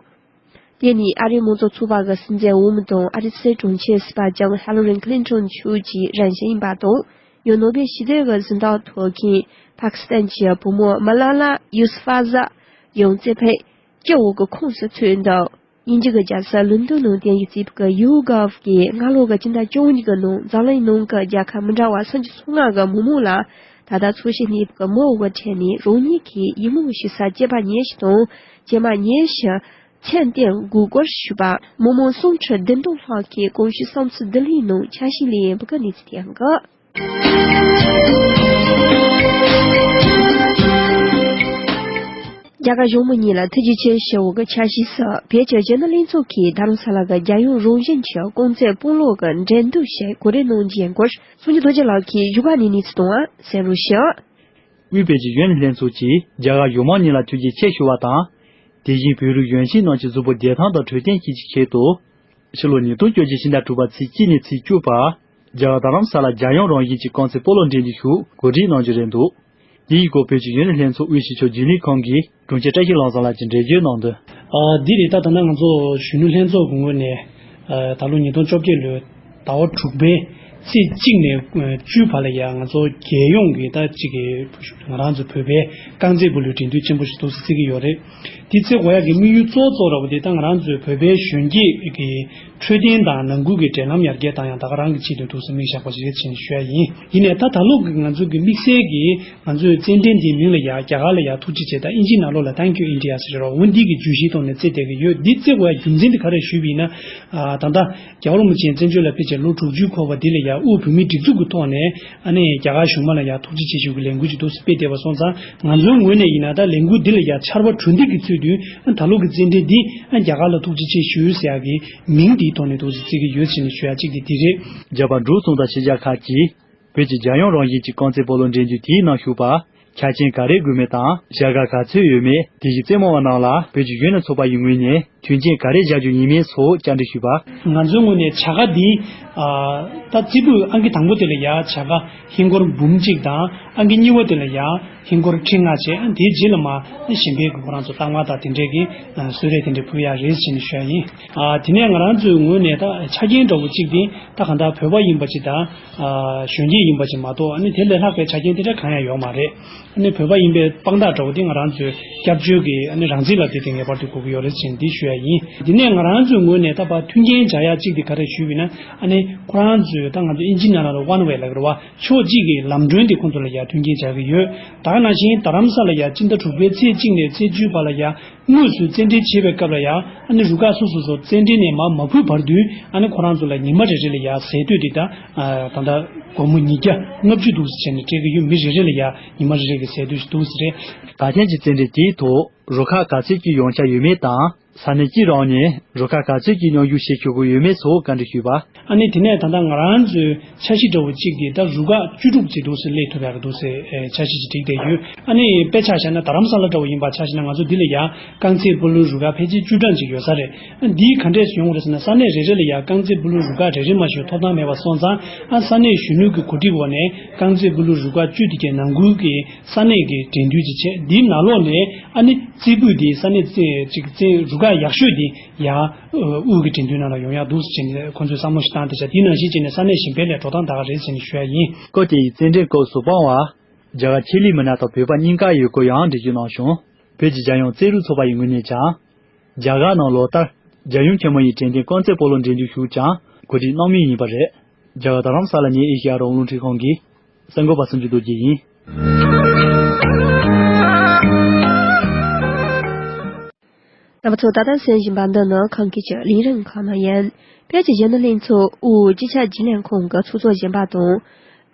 དེ་ནི་ཨ་རིའི་མང་གཙོ་ཚོགས་པ་གི་སྲིད་འཛིན་འོག་མ་དང་ཨ་རིའི་སྲིད་དྲུང་ཆེ་ཟུར་པ་ལྕམ་Hillary Clinton་མཆོག་བཅས་རང་བཞིན་ཡིན་པ་དང་། ཡང་ནོ་བེལ་ཞི་བདེ་གི་གཟེངས་རྟགས་ཐོབ་མཁན་པ་ཀི་སི་ཐན་གྱི་བུ་མོ་Malala Yousafzai་ཡང་རྩེ་ཕུད་སྐྱེ་བོ་གི་ཁོངས་སུ་ཚུད་འདུག་དབྱིན་ཇི་གི་རྒྱལ་ས་ལོན་ཌོན་ནང་རྟེན་གཞི་བྱས་པའི་YouGov་གིས་སྔ་ལོ་གི་སྤྱི་ཟླ་བཅུ་གཉིས་ཀྱི་ནང་འཛམ་གླིང་ནང་གི་རྒྱལ་ཁབ་མི་འདྲ་བ་སུམ་ཅུ་སོ་ལྔ་གི་མི་མང་ལ་ད་ལྟ་འཚོ་བཞིན་གནས་པའི་མི་འོག་གི་གྲས་ནས་རང་ཉིད་ཀྱི་ཡུལ་མི་ཞིག་ས་སྐྱེས་པ་ཉེར་བཞི་དང་སྐྱེས་མ་ཉེར་བཞི་མཚན་བསྟེན་དགོས་སྐོར་ཞུས་པ་མི་མང་སུམ་ཁྲི་བདུན་སྟོང་ལྷག་གིས་གོང་ཞུས་བསམ་ཚུལ་བསྡུ་ལེན་ནང་ཆ་ཤས་ལེན་ཡིན་པའི་གནས་ཚུལ་ཐོན་གི། རྒྱ་གར་གཞུང་མང་གཉིས་ལ་ཐུགས་རྗེ་ཆེ་ཞུ་བའི་ཆ་ཤས་སུ་བོད་ཀྱི་གཞོན་ནུ་ལྷན་ཚོགས་ཀྱིས་རྡ་རམ་ས་ལ་གི་རྒྱལ་ཡོངས་རང་བཞིན་གྱི་རྐང་རྩེད་སྤོ་ལོ་གི་འགྲན་བསྡུར་ཞིག་གོ་སྒྲིག་གནང་རྒྱུ་ཡིན་སྐོར་སངས་རྒྱས་རྡོ་རྗེ་ལགས་ཀྱིས་བཞུགས་སྒར་ནས་གནས་ཚུལ་བཏང་བ་གསན་རོགས་ཞུ། དབུས་བོད་ཀྱི་གཞོན་ནུ་ལྷན་ཚོགས་ཀྱིས་རྒྱ་གར་གཞུང་མང་གཉིས་ལ་ཐུགས་རྗེ་ཆེ་ཞུ་བ་དང་། དེ་བཞིན་བོད་རིགས་གཞོན་སྐྱེས་རྣམས་ཀྱི་གཟུགས་པོ་བདེ་ཐང་དང་འཕྲོད་བསྟེན་བཅས་ཀྱི་ཆེད་དུ། ཕྱི་ལོ་ཉིས་སྟོང་བཅོ་བརྒྱད་ཕྱི་ཟླ་དྲུག་པ་ཚེས་གཅིག་ནས་ཚེས་བཅུ་བར། རྒྱ་གར་རྡ་རམ་ས་ལ་རྒྱལ་ཡོངས་རང་བཞིན་གྱི་རྐང་རྩེད་སྤོ་ལོ་འགྲན་བསྡུར་ཞིག་གོ་སྒྲིག་གནང་རྒྱུ་རེད་འདུག་དེའི་སྐོར་བོད་ཀྱི་གཞོན་ནུ་ལྷན་ཚོགས་དབུས་སྤྱི་ཁྱབ་རྒྱུན་ལས་ཁང་གི་དྲུང་ཆེ་བཀྲ་ཤིས་ལྷུན་གྲུབ་ལགས་ཀྱིས་འགྲེལ་བརྗོད་གནང་དོན། ཨ། འདི་རེད། ད་ད་ལྟ་ང་ཚོ་གཞོན་ནུ་ལྷན་ཚོགས་ཀྱི་ངོས་ནས། ཨ། ད་ལོ་ཉིས་སྟོང་བཅོ་བརྒྱད་ལོའི་ཟླ་བ་དྲུག་པའི་ཚེས་གཅིག་ནས་བཅུའི་བར་ལ་ཡང་ང་ཚོ་རྒྱལ་ཡོངས་ཀྱི་ད་ཅིག་གི་ང་རང་ཚོ་བོད་པའི་རྐང་རྩེད་སྤོ་ལོའི་འགྲན་བསྡུར་ཆེན་པོ་ཞིག་འདུག་སེ་བརྩི་གི་ཡོད་རེད། དེ་བརྩི་དགོས་ཡག་གི་དམིགས་ཡུལ་གཙོ་བོ་གཙོ་བོ་ར་བ་དེ་ད་ང་རང་ཚོའི་བོད་པའི་གཞོན་སྐྱེས་ཀྱི་འཕྲོད་བསྟེན་དང་ནང་ཁུལ་གྱི་འབྲེལ་ལམ་ཡར་རྒྱས་བཏང་ཡག་ད་ག་རང་གི་ཆེད་དུ་འདུག་སེ་དམིགས་བཞག་པ་ཞིག་རེད་ཅེས་ཞུ་ཡ་ཡིན། ཡིན་ནའི་ད་ད་ལོ་གི་ང་ཚོ་གི་དམིགས་བསལ་གྱི་ང་ཚོའི་རྩེད་འགྲན་འདིའི་མིང་ལ་ཡ་རྒྱ་གར་ལ་ཡ་ཐུགས་རྗེ་ཆེ་དང་ཨིན་ཇིའི་ནང་ལོགས་ལ་Thank you India་ཟེར་རོ། འོ་འདི་གི་བརྗོད་གཞིའི་ཐོག་ནས་རྩེད་བསྡད་ཀྱི་ཡོད། འདི་རྩེད་དགོས་ཡ་རྒྱུ་མཚན་དེ་ག་རེ་ཞུས་པ་ཡིན་ན། ཨ། ད་ལྟ་རྒྱལ་བ་རིན་པོ་ཆེ་བཙན་བྱོལ་ལ་ཕེབས་བྱས་ལོ་དྲུག་ཅུའི་འཁོར་བ་འདི་ལ་ཡ་དབུས་བོད་མིའི་སྒྲིག་འཛུགས་ཀྱི་ཐོག་ནས་ཨ་ནི་རྒྱ་གར་གཞུང་མང་ལ་ཡ་ཐུགས་རྗེ་ཆེ་ཞུ་གི་ལས་འགུལ་ཅིག་འདུག་སེ་སྤེལ་བསྡད་པ་སོང་ཙང་། ང་ཚོའི་ངོས་ནས་ཡིན་ན་ད་ལས་འགུལ་འདི་ལ་ཡ་ཆར་པ་བྲོ་འདི་གི་ཚུལ་དུ་ཨ་ད་ལོ་གི་རྩེད་འགྲན་འདི་ཨ་རྒྱ་གར་ལ་ཐུགས་རྗེ་ཆེ་ཞུ་ཟེར་ཡ་གི་མིང་འདིའི་ཐོག་ནས་འདུག་སེ་བརྩི་གི་ཡོད་ཅེས་ནས་ཞུ་ཡ་གཅིག་དེ་འདི་རེད། རྒྱ་བལ་འབྲུག་གསུམ་དང་ཕྱི་རྒྱལ་ཁག་གིས། བོད་ཀྱི་རྒྱལ་ཡོངས་རང་བཞིན་གྱི་རྐང་རྩེད་སྤོ་ལོ་འགྲན་བསྡུར་དེའི་ནང་ཞུགས་པར་ཆ་རྐྱེན་ག་རེ་དགོས་མིན་དང་བྱ་དགའ་ག་ཚོད་ཡོད་མེད། དེ་བཞིན་རྩེད་མོ་བ་རྣམས་ལ་བོད་ཀྱི་གཞོན་ནུ་ཚོགས་པ་ཡི་ངོས་ནས་མཐུན་རྐྱེན་ག་རེ་བཞག་རྒྱུ་ཡིན་མིན་སོགས་བཅར་འདྲི་ཞུས་པ། ང་ཚོའི་ངོས་ནས་བྱ་དགའ་འདི། ཨ། ད་རྩེ་ཕུད་ཨང་ཀི་དང་པོ་དེ་ལ་ཡ་བྱ་དགའ་ཧིན་སྒོར་འབུམ་གཅིག་དང་ཨང་ཀི་གཉིས་པ་དེ་ལ་ཡ་ཧིན་སྒོར་ཁྲི་ལྔ་བྱས། དེའི་རྗེས་ལ་མ་གཞན་པའི་གི་ཁོ་རང་ཚོ་རྟགས་མ་དང་དེ་འདྲའི་གི་གསོལ་རས་དེ་འདྲ་ཕུལ་ཡ་རེད་ཅེས་ནས་ཞུ་ཡ་ཡིན། ཨ། དེ་ནས་ང་རང་ཚོའི་ངོས་ནས་ད་ཆ་རྐྱེན་འདྲ་བོ་གཅིག་དེ། ད་གང་ལྟར་བོད་པ་ཡིན་པ་ཅིག་དང་། ཨ། གཞོན་སྐྱེས་ཡིན་པ་ཅིག་མ་གཏོགས་ཨ་ནི་དེ་ལས་ལྷག་པའི་ཆ་རྐྱེན་དེ་འདྲ་གང་ཡང་ཡོད་མ་རེད། ཨ་ནི་བོད་པ་ཡིན་པའི་དཔང་རྟགས་འདྲ་བོ་དེ་ང་རང་ཚོའི་སྐྱབས་བཅོལ་གྱི་ཨ་ནི་རང་བཙན་ལབ་དེ་དེ་ངེས་པར་དུ་དགོས་ཀྱི་ཡོད་རེད་ཅེས་འདི་ཞུ། ཡིན། འདི་ནས་ང་རང་ཚོའི་ངོས་ནས་ད་བར་མཐུན་རྐྱེན་སྦྱར་ཡག་གཅིག་དེ་ག་རེ་ཞུས་པ་ཡིན་ན། ཨ་ནི་ཁོ་རང་ཚོས་ད་ང་ཚོ་ཨིན་ཇི་ནང་ལ་ཝན་ཝེ་ལབ་ཀྱི་རེད་བ། ཕྱོགས་གཅིག་གི་ལམ་གྲོན་དེ་ཁོང་ཚོ་ལ་ཡ་མཐུན་རྐྱེན་སྦྱར་གྱི་ཡོད། ད་ག་ནང་བཞིན་རྡ་རམ་ས་ལ་ཡ་སྤྱི་ཟླ་དྲུག་པའི་ཚེས་གཅིག་ནས་ཚེས་བཅུའི་བར་ལ་ཡ་དངོས་སུ་བཙན་འཕྲིན་བྱེད་པའི་སྐབས་ལ་ཡ། ཨ་ནི་རུ་ཁག་སོ་སོ་སོ་བཙན་འཕྲིན་ནས་མར་མ་བུད་བར་དུ། ཨ་ནི་ཁོ་རང་ཚོ་ལ་ཉི་མ་རེ་རེ་ལ་ཡ་ཟས་སྡོད་དེ་ད་ད་ལྟ་སྒོར་མོ་ཉིས་བརྒྱ་ལྔ་བཅུ་འདུག་ཟེར་བྱས་ནས་སྤྲད་ཀྱི་ཡོད། མི་རེ་རེ་ལ་ཡ་ཉི་མ་རེ་རེ་གི་ཟས་སྡོད་ཞིག་འདུག་ཟེར་རེད། གལ་ཆེན་གྱི་བཙན་འཕྲིན་དེའི་ཐོག་རུ་ཁག་ག་ཚོད་ཀྱི་ཡོང་ཆ་ཡོད་མེད་དང་། ས་གནས་སྤྱིའི་རང་ནས་རུ་ཁག་ག་ཚོད་ཀྱི་མཉམ་ཞུགས་བྱེད་ཆོག་གི་ཡོད་མེད་སོགས་བཀའ་འདྲི་ཞུས་པ། ཨ་ནི་དེ་ནས་ད་ལྟ་ང་རང་ཚོའི་འཆར་གཞི་འདྲ་བོ་གཅིག་དེ་ད་རུ་ཁག་བཅུ་དྲུག་ཙམ་འདུག་ཟེར་སླེབས་ཐུབ་ཡག་གི་འདུག་ཟེར་འཆར་གཞི་ཅིག་བསྒྲིགས་བསྡད་ཡོད། ཨ་ནི་དཔེ་ཆ་བཞག་ན་རྡ་རམ་ས་ལ་འདྲ་བོ་ཡིན་པ་ཆ་བཞག་ན། ང་ཚོ་འདི་ལ་ཡ་རྐང་རྩེད་སྤོ་ལོའི་རུ་ཁག་ཕལ་ཆེར་བཅུ་གྲངས་ཅིག་ཡོད་ས་རེད། འདིས་ག་འདྲས་ཡོང་བ་རེད་ཟེར་ན། ས་གནས་རེ་རེ་ལ་ཡ་རྐང་རྩེད་སྤོ་ལོའི་རུ་ཁག་རེ་རེ་མ་གཏོགས་ཐོབ་ཐང་མེད་པ་སོང་ཙང་། ཨ་ས་གནས་གཞོན་ནུ་གི་གོ་སྒྲིག་འོག་ནས་རྐང་རྩེད་སྤོ་ལོའི་རུ་ཁག་བཅུ་དེ་གའི་ནང་ཁུལ་གྱི་ས་གནས་ཀྱི་འགྲན་བསྡུར་ཅིག་བྱས། འདིའི་ནང་ལོགས་ནས་ཨ་ནི་རྩེ་ཕུད་འདི་ས་གནས་རྩེ་ཅིག་རྩེ་རུ་ཁག་ཡག་ཤོས་འདི་ཡ་དབུས་ཀྱི་འགྲན་བསྡུར་ནང་ལ་ཡོང་ཡག་འདུག་ཟེར་བྱས་ནས་ཁོང་ཚོས་བསམ་བློ་ཞིག་བཏང་། དེ་ཆ་དེའི་ནང་བཞིན་བྱས་ནས་ས་གནས་གཞན་པའི་ལས་འགྲོ་སྟངས་ད་ག་རེད་ཟེར་ནས་ཞུ་ཡ་ཡིན། སྐབས་དེའི་བཙན་འཕྲིན་སྐོར་བཟོ་སྤང་བ་རྒྱ་གར་ཆེད་ལས་མི་སྣ་དང་བོད་པ་གཉིས་ཀ་ཡོད་སྐོར་ཡང་འགྲེལ་བརྗོད་གནང་བྱུང་། བོད་ཀྱི་རྒྱལ་ཡོངས་རྩེད་རིགས་ཚོགས་པ་ཡི་ངོས་ནས་ཀྱང་། རྒྱ་གར་ནང་ལོ་ལྟར་རྒྱལ་ཡུམ་ཆེན་མོ་ཡི་དྲན་རྟེན་རྐང་རྩེད་སྤོ་ལོ་འགྲན་བསྡུར་ཞུགས་ཀྱང་གོ་སྒྲིག་གནང་མུས་ཡིན་པ་རེད། རྒྱ་གར་རྡ་རམ་ས་ལ་ནས་ཨེ་ཤེ་ཡ་རང་དབང་རླུང་འཕྲིན་ཁང་གི་གསར་འགོད་པ་སུམ་ཅུ་རྡོ་རྗེ་ཡིན། རྣམ་པ་ཚོ། ད་ལྟ་གསན་བཞིན་པ་འདི་ནི་ཁམས་སྐད་ཀྱི་ལས་རིམ་ཁག་ནང་ཡིན། བོད་ཀྱི་གཞོན་ནུ་ལྷན་ཚོགས་དབུས་སྤྱི་ཁྱབ་རྒྱུན་ལས་ཁང་གི་ཚོགས་གཙོ་གཞོན་པ་དང་།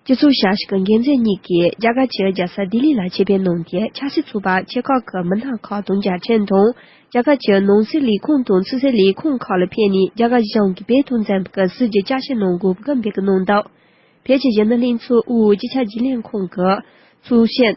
སྤྱི་ཚོགས་ཞབས་ཞུ་གི་འགན་འཛིན་གཉིས་ཀྱིས་རྒྱ་གར་གྱི་རྒྱལ་ས་ལྡི་ལི་ལ་ཆེད་ཕེབས་གནང་སྟེ། ཆབ་སྲིད་ཚོགས་པ་ཆེ་ཁག་གི་མི་སྣ་ཁག་དང་མཇལ་འཕྲད་དང་། རྒྱ་གར་གྱི་ནང་སྲིད་ལས་ཁུངས་དང་ཕྱི་སྲིད་ལས་ཁུངས་ཁག་ལ་ཕེབས་ནས། རྒྱ་གར་གཞུང་གིས་བོད་དོན་ཚན་པ་གི་སྲིད་ཇུས་བསྐྱར་ཞིབ་གནང་དགོས་པའི་འབོད་སྐུལ་གནང་འདུག་བོད་ཀྱི་གཞོན་ནུ་ལྷན་ཚོགས་དབུས་སྤྱི་ཁྱབ་རྒྱུན་ལས་ཁང་གི་ཚོགས་གཞོན་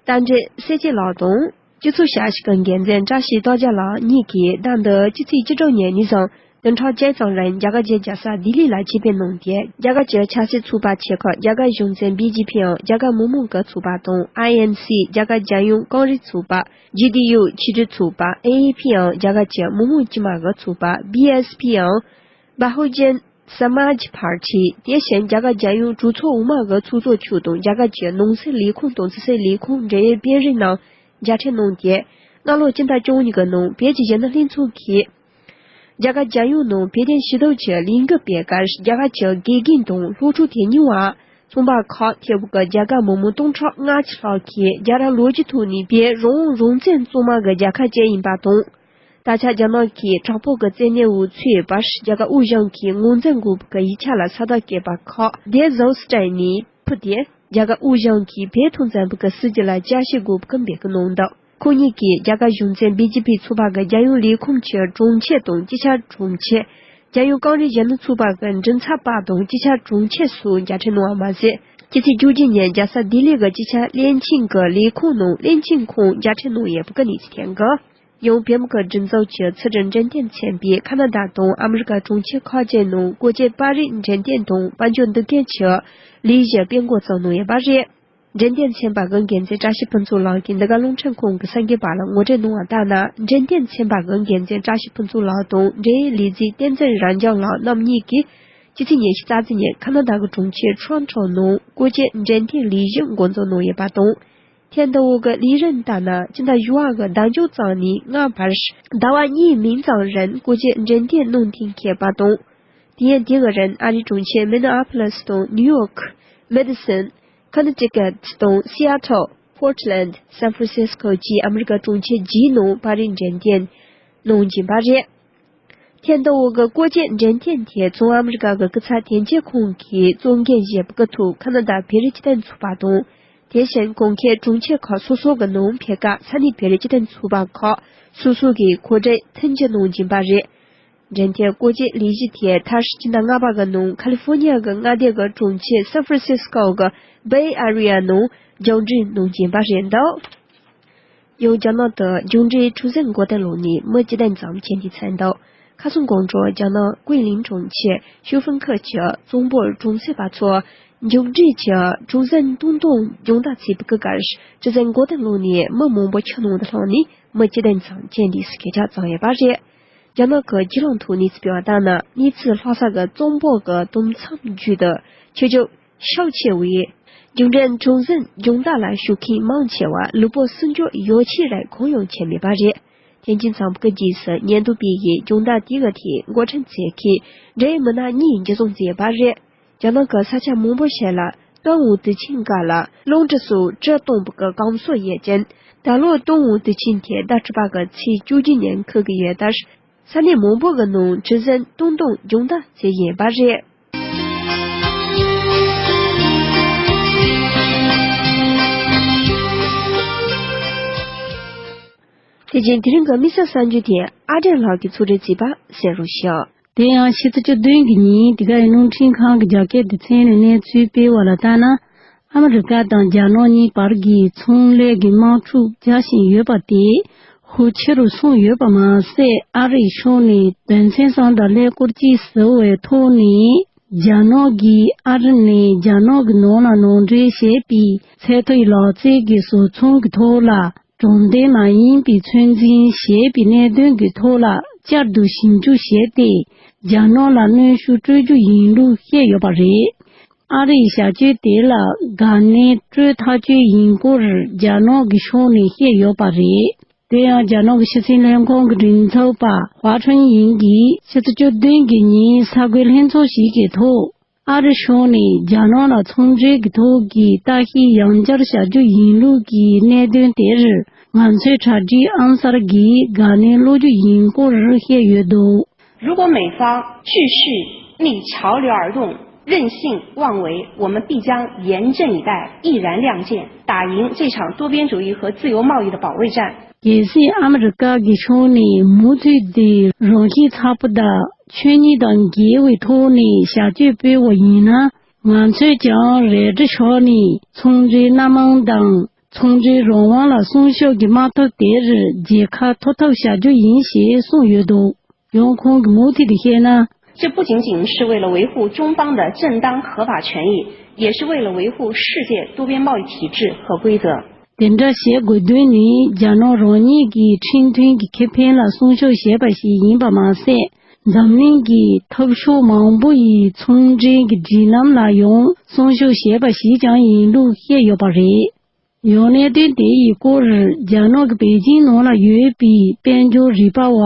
རྟ་མགྲིན་བསོད་ཆེན་ལགས་དང་། སྤྱི་ཚོགས་ཞབས་ཞུ་གི་འགན་འཛིན་བཀྲ་ཤིས་རྟོགས་རྒྱལ་ལགས་གཉིས་ཀྱིས་ཟླ་འདིའི་སྤྱི་ཚེས་བཅུ་དྲུག་ཉིན་ནས་བཟུང་བདུན་ཕྲག་གཅིག་ཙམ་རིང་རྒྱ་གར་གྱི་རྒྱལ་ས་ལྡི་ལི་ལ་ཆེད་ཕེབས་གནང་སྟེ། རྒྱ་གར་གྱི་ཆབ་སྲིད་ཚོགས་པ་ཆེ་ཁག་རྒྱ་གར་གཞུང་འཛིན་བི་ཇེ་པི་འམ་རྒྱ་གར་མི་མང་གི་ཚོགས་པ་དང་། ཨའི་ཨེན་སི། རྒྱ་གར་རྒྱལ་ཡོངས་གངས་རི་ཚོགས་པ། ཇེ་ཌི་ཡུ་ཆེས་མཐོའི་ཚོགས་པ། ཨེ་ཨེ་པི་འམ་རྒྱ་གར་གྱི་མི་མང་དཀྱུས་མ་གི་ཚོགས་པ། བི་ཨེས་པི་འམ་བྷ་ཧུ་ཇན་སྨཱཇ་པར་ཊི། དེ་བཞིན་རྒྱ་གར་རྒྱལ་ཡོངས་གྲོས་ཚོགས་འོག་མ་གི་ཚོགས་གཙོ་མཆོག་དང་། རྒྱ་གར་གྱི་ནང་སྲིད་ལས་ཁུངས་དང་ཕྱི་སྲིད་ལས་ཁུངས་འབྲེལ་ཡོད་དཔོན་རིགས་རྣམས་མཇལ་འཕྲད་གནང་སྟེ། སྔ་ལོ་སྤྱི་ཟླ་བཅུ་གཉིས་ཀྱི་ནང་བོད་ཀྱི་གཞོན་ནུ་ལྷན་ཚོགས་ཀྱིས་རྒྱ་གར་རྒྱལ་ཡོངས་ནང་བོད་དོན་ཞུ་གཏུག་གི་ལས་འགུལ་སྤེལ་སྐབས། རྒྱ་གར་གྱི་དགེ་རྒན་དང་སློབ་ཕྲུག་དེ་གཉིས་བར་ཚོང་པ་ཁག་ཐེ་བོ་གི་རྒྱ་གར་མི་མང་སྟོང་ཕྲག་ལྔ་བཅུ་ལྷག་གིས་རྒྱལ་རབས་ལོ་རྒྱུས་ཐོག་ནས་བོད་རང་དབང་རང་བཙན་གཙང་མ་གི་རྒྱལ་ཁ་བཅས་ཡིན་པ་དང་། ད་ཆ་རྒྱ་ནག་གིས་དྲག་པོ་གི་བཙན་གནོན་འོག་ཚུད་ཡོད་པར། རྒྱ་གར་དབུས་གཞུང་གིས་ངོས་འཛིན་དགོས་པ་གི་ཡིག་ཆ་ལ་ས་རྟགས་བཀོད་པ་ཁག་དེབ་བཟོ་སྤྲད་ནས་ཕུལ་ཏེ། རྒྱ་གར་དབུས་གཞུང་གིས་བོད་དོན་ཚན་པ་གི་སྲིད་ཇུས་ལ་བསྐྱར་ཞིབ་དགོས་པ་གི་འབོད་སྐུལ་གནང་འདུག་ཁོང་གཉིས་ཀྱིས་རྒྱ་གར་གཞུང་འཛིན་བི་ཇེ་པི་ཚོགས་པ་གི་རྒྱལ་ཡོངས་ལས་ཁུངས་ཀྱི་དྲུང་ཆེ་དང་སྤྱི་ཁྱབ་དྲུང་ཆེ། རྒྱལ་ཡོངས་གངས་རི་གཞོན་ནུ་ཚོགས་པ་གི་མགྲིན་ཚབ་པ་དང་སྤྱི་ཁྱབ་དྲུང་ཆེ་སོགས་མཇལ་འཕྲད་གནང་བ་མ་ཟད། ཕྱི་ཚེས་བཅུ་གཅིག་ཉིན་རྒྱལ་ས་ལྡི་ལི་གི་སྤྱི་ཁྱབ་བློན་ཆེན་གྱི་ལས་ཁུངས་ནང་བློན་ཆེན་ཁོང་མཇལ་འཕྲད་གནང་ཡོད་པ་གི་གནས་ཚུལ་ཐོན་གི། ཡང་བོད་མི་གི་སྒྲིག་འཛུགས་ཀྱི་ཕྱི་དྲིལ་འབྲེལ་མཐུད་ཚན་པས་ཁ་ན་ཌ་དང་ཨ་མི་རི་ཀ་གྲོང་ཁྱེར་ཁག་ཅིག་ནང་སྐུ་སྐྱེ་པར་རིས་འགྲེམས་སྟོན་དང་དཔལ་འབྱོར་འདུ་ཁང་གི་ལས་གཞི་སྤེལ་འགོ་བཙུགས་གནང་ཡོད་པ་རེད། འབྲེལ་མཐུད་ཚན་པ་གི་འགན་འཛིན་བཀྲ་ཤིས་ཕུན་ཚོགས་ལགས་ཀྱིས་འདི་ག་རླུང་འཕྲིན་ཁང་གི་གསར་འགོད་པ་ལ་ངོ་སྤྲོད་གནང་བ་ལྟར་ན། འབྲེལ་མཐུད་ཚན་པ་གི་འགན་འཛིན་བཀྲ་ཤིས་ཕུན་ཚོགས་ལགས་དང་འབྲེལ་ཡོད་ལས་བྱེད་བསྟན་འཛིན་རབ་འབྱམས་ལགས་རྣམ་གཉིས་ཀྱིས་ཕྱི་ཚེས་ཉི་ཤུ་རྩ་གཅིག་ཉིན་ཁ་ན་ཌ་གི་གྲོང་ཁྱེར་ཊོ་རོན་ཊོ་ནང་སྐུ་སྐྱེ་འགྲེམས་སྟོན་ལས་གཞི་འགོ་འཛུགས་གནང་ཡོད་པ་དང་། ཐེངས་འདི་བོ་གི་ལས་རིམ་ལྟར་ན། སྤྱི་ཟླ་བཞི་བ་གི་ཟླ་མཇུག་ཙམ་ནས་ལྔ་བར་ཟླ་བ་གཉིས་མིན་ཙམ་རིང་སྐུ་སྐྱེ་འགྲེམས་སྟོན་གནང་གཏན་འཁེལ་བ་དང་། དེ་ཡང་དེ་གི་རིང་ཨ་རིའི་གྲོང་ཁྱེར་མི་ནི་ཨ་ཕོ་ལིས་དང་ནིའུ་ཡོག་མེ་ཌི་སོན། ཁོ་ནེ་ཊི་ཀེ་ཊི་དང་སི་ཨ་ཊལ། པོར་ཊི་ལེན་ཌི། སན་ཧྥ་རན་སིས་ཀོ་བཅས་ཨ་མི་རི་ཀ་གྲོང་ཁྱེར་བརྒྱད་ནང་པར་རིས་འགྲེམས་སྟོན་གནང་གྱིན་པ་རེད། ཐེངས་འདི་བོ་གི་སྐུ་སྐྱེ་འགྲེམས་སྟོན་དེ་བྱང་ཨ་མི་རི་ཀ་གི་སྐུ་ཚབ་དོན་གཅོད་ཁང་གིས་གཙོ་འགན་བཞེས་པ་གི་ཐོག་ཁ་ན་ཌ་བོད་རིགས་སྤྱི་མཐུན་ཚོགས་པ་དང་། དེ་བཞིན་གོང་ཁུལ་གྲོང་ཁྱེར་ཁག་སོ་སོ་གི་ནང་ཕེབས་སྐབས་ས་གནས་བོད་རིགས་སྤྱི་མཐུན་ཚོགས་པ་ཁག་སོ་སོ་གིས་གོ་སྒྲིག་མཐུན་སྒྲིལ་གནང་གྱིན་པ་རེད། འགྲེམས་སྟོན་སྐུ་སྐྱེ་ལས་གཞི་དེ་མཐར་སྤྱི་ཟླ་ལྔ་པ་གི་ནང་ཁ་ལི་ཧྥོ་ནི་ཡ་གི་མངའ་སྡེ་གི་གྲོང་ཁྱེར་སན་ཧྥ་རན་སིས་ཀོ་གི་བེ་ཨེ་རི་ཡ་ནང་མཇུག་སྒྲིལ་གནང་གྱིན་པ་རེད་འདུག་ཡང་རྒྱ་ནག་ཏུ་མཇུག་འབྲས་འཁྲུག་འཛིང་འགོ་དང་ལོག་ནས་མི་བཅུ་བདུན་ཙམ་རྐྱེན་འདས་ཚར་འདུག་ཁ་སང་དགོང་དྲོ་རྒྱ་ནག་ཀུའེ་ལིན་གྲོང་ཁྱེར་ཤུ་ཧྥུན་ཁུལ་གྱི་གཙང་པོར་གྲོང་གསེབ་པ་ཚོ་མཇུག་འབྲས་ཀྱི་འཁྲུག་འཛིང་སྟོང་སྟོང་སྦྱོང་བརྡར་བྱས་པ་གི་སྐབས། འཁྲུག་འཛིང་འགོ་དང་ལོག་ནས་མི་མང་པོ་ཁྱི་ནང་དུ་ལྷུང་ནས་མི་བཅུ་བདུན་ཙམ་རྐྱེན་འདས་སུ་སྐད་ཆ་བྱུང་ཡོད་པ་རེད། རྒྱ་ནག་གི་བརྒྱུད་ལམ་ཐོག་གནས་ཚུལ་སྤེལ་བ་ལྟར་ན། གནས་ཚུལ་ལྷག་ས་གི་གཙང་པོ་གི་དུམ་མཚམས་བརྒྱུད་དུ་ཆུ་རྒྱུན་ཤུགས་ཆེ་བས། མཇུག་འབྲས་འཁྲུག་འཛིང་སྦྱོང་བརྡར་ལ་ཞུགས་མཁན་མང་ཆེ་བ་ལུས་པོ་སྲུང་སྐྱོབ་ཡོ་ཆས་རིགས་གང་ཡང་ཁྱེར་མེད་པ་རེད། ཐེན་ཅིན་གཙང་པོ་གི་རྗེས་སུ་ཉེན་རྟོག་པས་ཀྱི་སྦྱོང་བརྡར་དེ་གི་ཐད་འགོ་ཁྲིད་ཚོས་ཀྱིས་འབྲེལ་ཡོད་མི་སྣ་གཉིས་འཇུ་བཟུང་བྱས་པ་རེད། རྒྱ་ནག་གི་ས་ཆ་མང་པོ་ཞིག་ལ་ཏུན་ཧོང་དུས་ཆེན་སྐབས་ལ་རླུང་འཕྲིན་སོགས་སྤྲོད་གཏོང་བའི་གི་ཀུང་སི་ཡོད་ཅིང་། ད་ལོ་ཏུན་ཧོང་དུས་ཆེན་དེ་ཟླ་དྲུག་པ་གི་ཚེས་བཅུ་གཅིག་ཉིན་འཁེལ་གྱི་ཡོད་སྟབས། ས་གནས་མང་པོ་གི་ནང་ཁྲི་འཛིན་སྟོང་སྟོང་སྦྱོང་བརྡར་བྱེད་བཞིན་པ་རེད། དེ་བཞིན་དེ་རིང་གི་དམིགས་བསལ་གསར་འགྱུར་དེ་ཨ་བྲན་ལགས་ཀྱིས་ཕྱོགས་སྒྲིག་བྱས་པ་གསན་རོགས་ཞུ། དེ་ཡང་ཕྱི་ཚེས་བཅུ་བདུན་གྱི་ཉིན་དེ་གའི་རླུང་འཕྲིན་ཁང་གི་རྒྱ་སྐད་སྡེ་ཚན་ནས་གནས་ཚུལ་སྤེལ་བ་ལ་ལྟར་ན། ཨ་མི་རི་ཀ་དང་རྒྱ་ནག་གཉིས་བར་གྱི་ཚོང་ལས་ཀྱི་དམག་འཁྲུག་རྒྱག་བཞིན་ཡོད་པ་དེ་ཤུགས་ཆེ་རུ་སོང་ཡོད་པ་མ་ཟད། ཨ་རིའི་ཕྱོགས་ནས་དོན་ཚན་གསུམ་དང་ཀླད་ཀོར་གཅིག་ཟེར་བའི་ཐོག་ནས། རྒྱ་ནག་གིས་ཨ་རི་ནས་རྒྱ་ནག་གི་ནང་ལ་ནང་འདྲེན་བྱས་པའི་ཚད་མཐོའི་ལག་རྩལ་གྱི་བཟོ་ཚོང་གི་ཐོག་ལ་གྲངས་འདེགས་མ་ཡིན་པའི་ཚོད་འཛིན་བྱས་པའི་གནད་དོན་གྱི་ཐོག་ལ་བསྐྱར་དུ་ཞིབ་འཇུག་བྱས་ཏེ། རྒྱ་ནག་ལ་གནོན་ཤུགས་སྤྲོད་རྒྱུ་ཡིན་ལུགས་བཤད་ཡོད་པ་རེད། ཨ་རིའི་བྱ་སྤྱོད་དེ་ལ་དགའ་གནོན་སྤྲོད་ཐག་གཅོད་ཡིན་སྐོར་རྒྱ་ནག་གི་ཕྱོགས་ནས་བཤད་ཡོད་པ་རེད། དེ་ཡང་རྒྱ་ནག་གི་ཕྱི་སྲིད་ལྷན་ཁང་གི་མགྲིན་ཚབ་པ་ཧྭ་ཁྲུན་ཡིང་གིས་ཕྱི་ཚེས་བཅུ་བདུན་གྱི་ཉིན་གསར་འགོད་ལྷན་ཚོགས་ཤིག་གི་ཐོག་ཨ་རི་ཕྱོགས་ནས་རྒྱ་ནག་ལ་ཚོང་འབྲེལ་གྱི་ཐོག་གི་ལྟ་ཞིབ་ཡང་བསྐྱར་བྱ་རྒྱུ་ཡིན་ལུགས་ཀྱི་གནད་དོན་དེར། ང་ཚོའི་གྲ་སྒྲིག་ཨང་གསར་གྱིས་དགའ་གནོན་སློག་རྒྱུ་ཡིན་སྐོར་བཤད་ཡོད་འདུག། 如果美方继续逆潮流而动，任性妄为，我们必将严阵以待，毅然亮剑，打赢这场多边主义和自由贸易的保卫战。 གལ་སྲིད་ཨ་མི་རི་ཀ་གི་ཕྱོགས་ནས་མུ་མཐུད་དེ་རང་ཤེད་ཚ་པོ་དང་ཆོས་ཉིད་དང་འགལ་བའི་ཐོག་ནས་བྱ་སྤྱོད་སྤེལ་བ་ཡིན་ན། ང་ཚོས་ཀྱང་རལ་གྲི་ཕྱོགས་ནས་ཚོང་འབྲེལ་སྣ་མང་དང་ཚོང་འབྲེལ་རང་དབང་ལ་སྲུང་སྐྱོབ་ཀྱི་དམག་འཐབ་དེར་རྒྱལ་ཁ་ཐོབ་ཐབས་བྱ་རྒྱུ་ཡིན་ཞེས་གསུངས་ཡོད་འདུག། ཡང་ཁོང་གིས་མུ་མཐུད་དུ་བཤད་ན། 这不仅仅是为了维护中方的正当合法权益，也是为了维护世界多边贸易体制和规则。 དེ་འདྲ་བྱེད་དགོས་དོན་ནི་རྒྱ་ནག་རང་ཉིད་ཀྱི་ཁྲིམས་མཐུན་གྱི་ཁེ་ཕན་ལ་སྲུང་སྐྱོབ་བྱས་པ་ཞིག་ཡིན་པ་མ་ཟད། འཛམ་གླིང་གི་འཐབ་ཕྱོགས་མང་པོ་ཡི་ཚོང་འབྲེལ་གྱི་སྒྲིག་ལམ་ལ་ཡང་སྲུང་སྐྱོབ་བྱས་པ་ཞིག་ཀྱང་ཡིན་ལུགས་བཤད་ཡོད་པ་རེད། ཡང་གནད་དོན་དེ་ཡི་སྐོར་རྒྱ་ནག་གི་པེ་ཅིང་ནང་ལ་ཡོད་པའི་དཔལ་འབྱོར་རིག་པ་བ་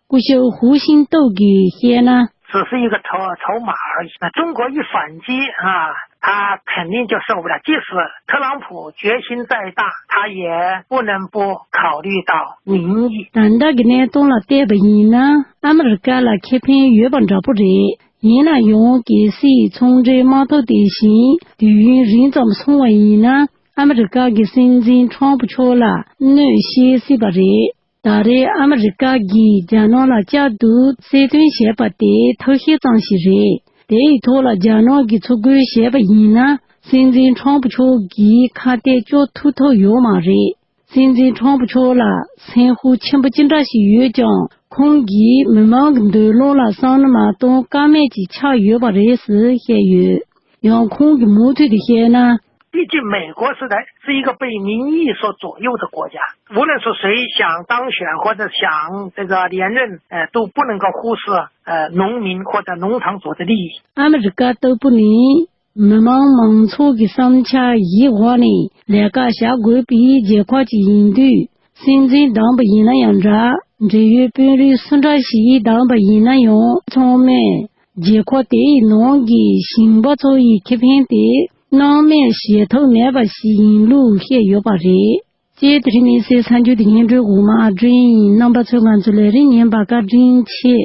སྐུ་ཞབས་ཧུའུ་ཤིང་ཏོག་གིས་བཤད་ན། 只是一个筹，筹码而已。那中国一反击啊，他肯定就受不了。即使特朗普决心再大，他也不能不考虑到民意。 ད་ལྟ་གི་གནས་སྟངས་ལ་བལྟས་པ་ཡིན་ན། ཨ་མི་རི་ཀ་ལ་ཁེ་ཕན་ཡོད་པ་འདྲ་པོ་རེད། ཡིན་ན་ཡང་གལ་སྲིད་ཚོང་འབྲེལ་དམག་འཐབ་དེ་བཞིན་དུས་ཡུན་རིང་ཙམ་སོང་བ་ཡིན་ན། ཨ་མི་རི་ཀ་གི་སྲིད་འཛིན་ཁྲོམ་ཕུ་མཆོག་ལ་གནོད་བྱེད་སྲིད་པ་རེད། ད་རེས་ཨ་མི་རི་ཀ་གིས་རྒྱ་ནག་ལ་བསྐྱར་དུ་གསལ་སྟོན་བྱས་པ་དེ་ཐབས་ཤེས་ཙམ་ཞིག་རེད། དེ་ཡི་ཐོག་ལ་རྒྱ་ནག་གིས་ཚུར་རྒོལ་བྱས་པ་ཡིན་ན། སྲིད་འཛིན་ཁྲོམ་ཕུ་མཆོག་གིས་ཁ་གཏད་གཅོག་ཐུབ་ཐབས་ཡོད་མ་རེད། སྲིད་འཛིན་ཁྲོམ་ཕུ་མཆོག་ལ་སེམས་ཤུགས་ཆེན་པོ་ཅི་འདྲ་ཞིག་ཡོད་ཀྱང་། ཁོང་གིས་མི་མང་གི་འདོད་བློ་ལ་བསམ་བློ་མ་གཏོང་ཀ་མེད་ཅིག་ཆགས་ཡོད་པ་རེད་ཟེར་བཤད་ཡོད། ཡང་ཁོང་གིས་མུ་མཐུད་དུ་བཤད་ན། 毕竟美国是在，是一个被民意所左右的国家，无论是谁想当选或者想这个连任，呃，都不能够忽视，呃，农民或者农场主的利益。 ཨ་མི་རི་ཀ་ལྟ་བུ་ནི་མི་མང་མང་ཚོགས་ཀྱི་བསམ་འཆར་གཞིར་བཞག་ནས་ལས་ཀ་བྱ་དགོས་པའི་རྒྱལ་ཁབ་ཅིག་ཡིན་དུས། སྲིད་འཛིན་བདམས་པ་ཡིན་ན་ཡང་འདྲ། འབྲེལ་ཡོད་དཔོན་རིགས་སུ་འདྲ་ཞིག་བདམས་པ་ཡིན་ན་ཡང་། ཚང་མས་རྒྱལ་ཁབ་དེའི་ནང་གི་ཞིང་པ་ཚོ་ཡི་ཁེ་ཕན་དེ་སྣང་མེད་བྱེད་ཐབས་མེད་པ་ཞིག་ཡིན་ལུགས་བཤད་ཡོད་པ་རེད། ཅེས་དེ་རིང་དམིགས་བསལ་གསར་འགྱུར་དེ་སྙན་སྒྲོན་འོག་མ་ཨ་སྒྲོན་ཡིན། རྣམ་པ་ཚོས་ང་ཚོའི་ལས་རིམ་ཉན་པར་བཀའ་དྲིན་ཆེ།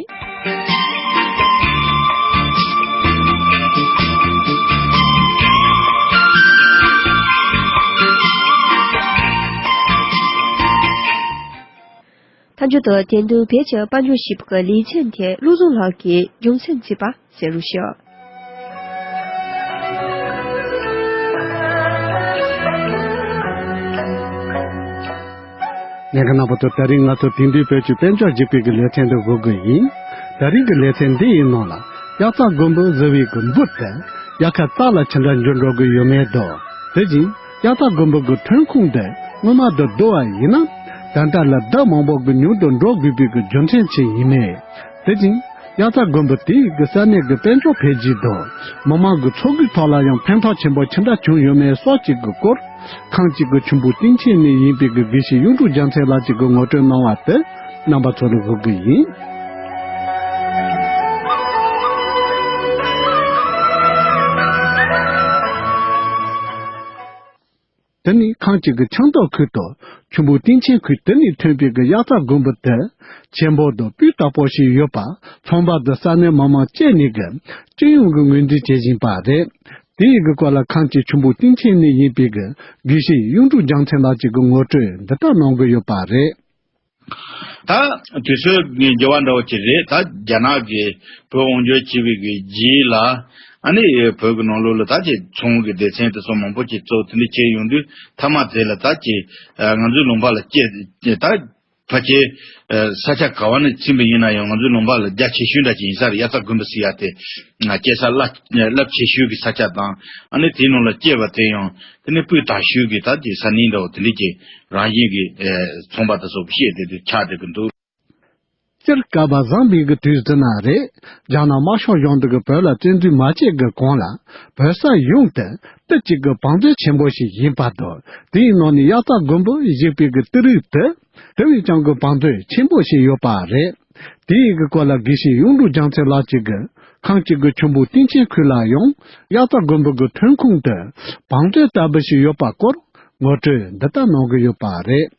མཐའ་མཇུག་ཏུ་དེ་དུས་བོད་ཀྱི་དཔལ་འབྱོར་ཞིབ་པའི་ལེ་ཚན་དེ་བློ་བཟང་ལགས་ཀྱིས་རྒྱུ་མཚན་བརྩིས་པ་གསན་རོགས་ཞུ། ཉན་མཁན་རྣམ་པ་ཚོ། ད་རིང་ང་ཚོ་དེང་དུས་བོད་ཀྱི་དཔལ་འབྱོར་ཞིབ་པའི་གི་ལེ་ཚན་དུ་འགོད་དགོས་ཡིན། ད་རིང་གི་ལེ་ཚན་འདི་ཡི་ནང་ལ། དབྱར་རྩྭ་དགུན་འབུ་བཟོ་བའི་གི་འབུ་དེ་དབྱར་ཁ་རྩྭ་ལ་ཅི་འདྲ་འགྱུར་འགྲོ་གི་ཡོད་མེད་དང་། དེ་བཞིན་དབྱར་རྩྭ་དགུན་འབུ་གི་ཐོན་ཁུངས་དེ་སྔོན་མ་དང་བསྡུར་བ་ཡིན་ན། ད་ལྟ་ལས་ལྡབ་མང་པོ་གི་ཉུང་དུ་འགྲོ་དགོས་པའི་གི་རྒྱུ་མཚན་ཅི་ཡིན་མེད། དེ་བཞིན་དབྱར་རྩྭ་དགུན་འབུ་དེ་གི་ས་གནས་ཀྱི་དཔལ་འབྱོར་འཕེལ་རྒྱས་དང་། མི་མང་གི་འཚོ་གོས་ཐོག་ལ་ཡང་ཕན་ཐོགས་ཆེན་པོ་ཅི་འདྲ་བྱུང་ཡོད་མེད་སོགས་ཀྱི་གི་སྐོར། ཁམས་གཅིག་གི་ཆུ་འབུ་སྟེང་ཆེན་ནས་ཡིན་པའི་གི་དགེ་བཤེས་གཡུང་དྲུང་རྒྱལ་མཚན་ལགས་ཀྱིས་གི་ངོ་སྤྲོད་གནང་བ་དེ། རྣམ་པ་ཚོ་ལ་ཞུ་གི་ཡིན། དེ་ནི་ཁམས་སྐྱིད་ཀྱི་ཆབ་མདོ་ཁུལ་དུ་ཆུ་འབུ་སྟེང་ཆེན་ཁུལ་དེ་ནས་ཐོན་པའི་གི་དབྱར་རྩྭ་དགུན་འབུ་དེ་ཆེན་པོ་དང་སྤུས་དག་པོ་ཞིག་ཡོད་པ། ཚོང་པ་དང་ས་གནས་མི་མང་བཅས་ནས་གི་སྤྱི་ཡོངས་ཀྱི་ངོས་འཛིན་བྱེད་བཞིན་པ་རེད། དེ་ཡི་གི་སྐོར་ལ་ཁམས་སྐྱིད་ཆུ་འབུ་སྟེང་ཆེན་ནས་ཡིན་པའི་གི་དགེ་བཤེས་གཡུང་དྲུང་རྒྱལ་མཚན་ལགས་ཀྱིས་གི་ངོ་སྤྲོད་འདི་ལྟར་གནང་གི་ཡོད་པ་རེད། ད་དུས་ཚོད་ཀྱི་འགྱུར་བ་འདྲ་བོ་ཅིག་རེད། ད་རྒྱ་ནག་གིས་བོད་དབང་སྒྱུར་བྱས་པའི་གི་རྗེས་ལ། ཨ་ནི་བོད་ཀྱི་ནང་ལོགས་ལ་ད་ཅིག་ཚོང་གི་སྡེ་ཚན་དེ་ཚོ་མང་པོ་ཅིག་བཙུགས། དེ་འདྲ་བྱས་ཡོང་དུས་མཐའ་མ་དེ་ལ་ད་ཅིག་ང་ཚོའི་ལུང་པ་ལ་སྐྱེ་ད་ཕལ་ཆེར་ས་ཆ་ག་བ་ནས་ཕྱིན་པ་ཡིན་ན་ཡང་ང་ཚོའི་ལུང་པ་ལ་རྒྱ་ཆེ་ཤོས་འདྲ་ཅིག་ཡིན་ས་རེད། དབྱར་རྩྭ་དགུན་འབུ་ཟེར་ཡ་དེ་སྐྱེ་ས་རླབས་རླབས་ཆེ་ཤོས་ཀྱི་ས་ཆ་དང་། ཨ་ནི་དེའི་ནང་ལ་སྐྱེས་པ་དེ་ཡང་དེ་ནི་སྤུས་དག་ཤོས་ཀྱི་ད་ཅིག་ས་གནས་འདྲ་བོ་དེ་འདྲ་ཅིག་རང་བཞིན་གྱི་ཚོང་པ་དེ་ཚོ་བཤད་བསྡད་དུས་ཆགས་བསྡད་ཀྱི་འདུག་སྤྱིར་སྐལ་བ་བཟང་པའི་གི་དུས་ཟེར་ན་རེད། རྒྱ་ནག་དམར་ཤོག་གཞུང་འདི་གི་བོད་ལ་བཙན་འཛུལ་མ་བྱས་གི་གོང་ལ་བོད་ས་ཡོངས་དེ་ཏི་གཅིག་གི་བང་མཛོད་ཆེན་པོ་ཞིག་ཡིན་པ་དང་། དེའི་ནང་ནས་དབྱར་རྩྭ་དགུན་འབུ་བཞིག་པའི་གི་ཏི་རིགས་དེ་དེ་བས་ཀྱང་གི་བང་མཛོད་ཆེན་པོ་ཞིག་ཡོད་པ་རེད། དེའི་གི་སྐོར་ལ་དགེ་བཤེས་གཡུང་དྲུང་རྒྱལ་མཚན་ལགས་ཀྱིས་གི་ཁམས་སྐྱིད་གི་ཆུ་འབུ་སྟེང་ཆེན་ཁུལ་ལ་ཡང་དབྱར་རྩྭ་དགུན་འབུ་གི་ཐོན་ཁུངས་དེ་བང་མཛོད་ལྟ་བུ་ཞིག་ཡོད་པ་སྐོར་ངོ་སྤྲོད་འདི་ལྟར་གནང་གི་ཡོད་པ་རེད།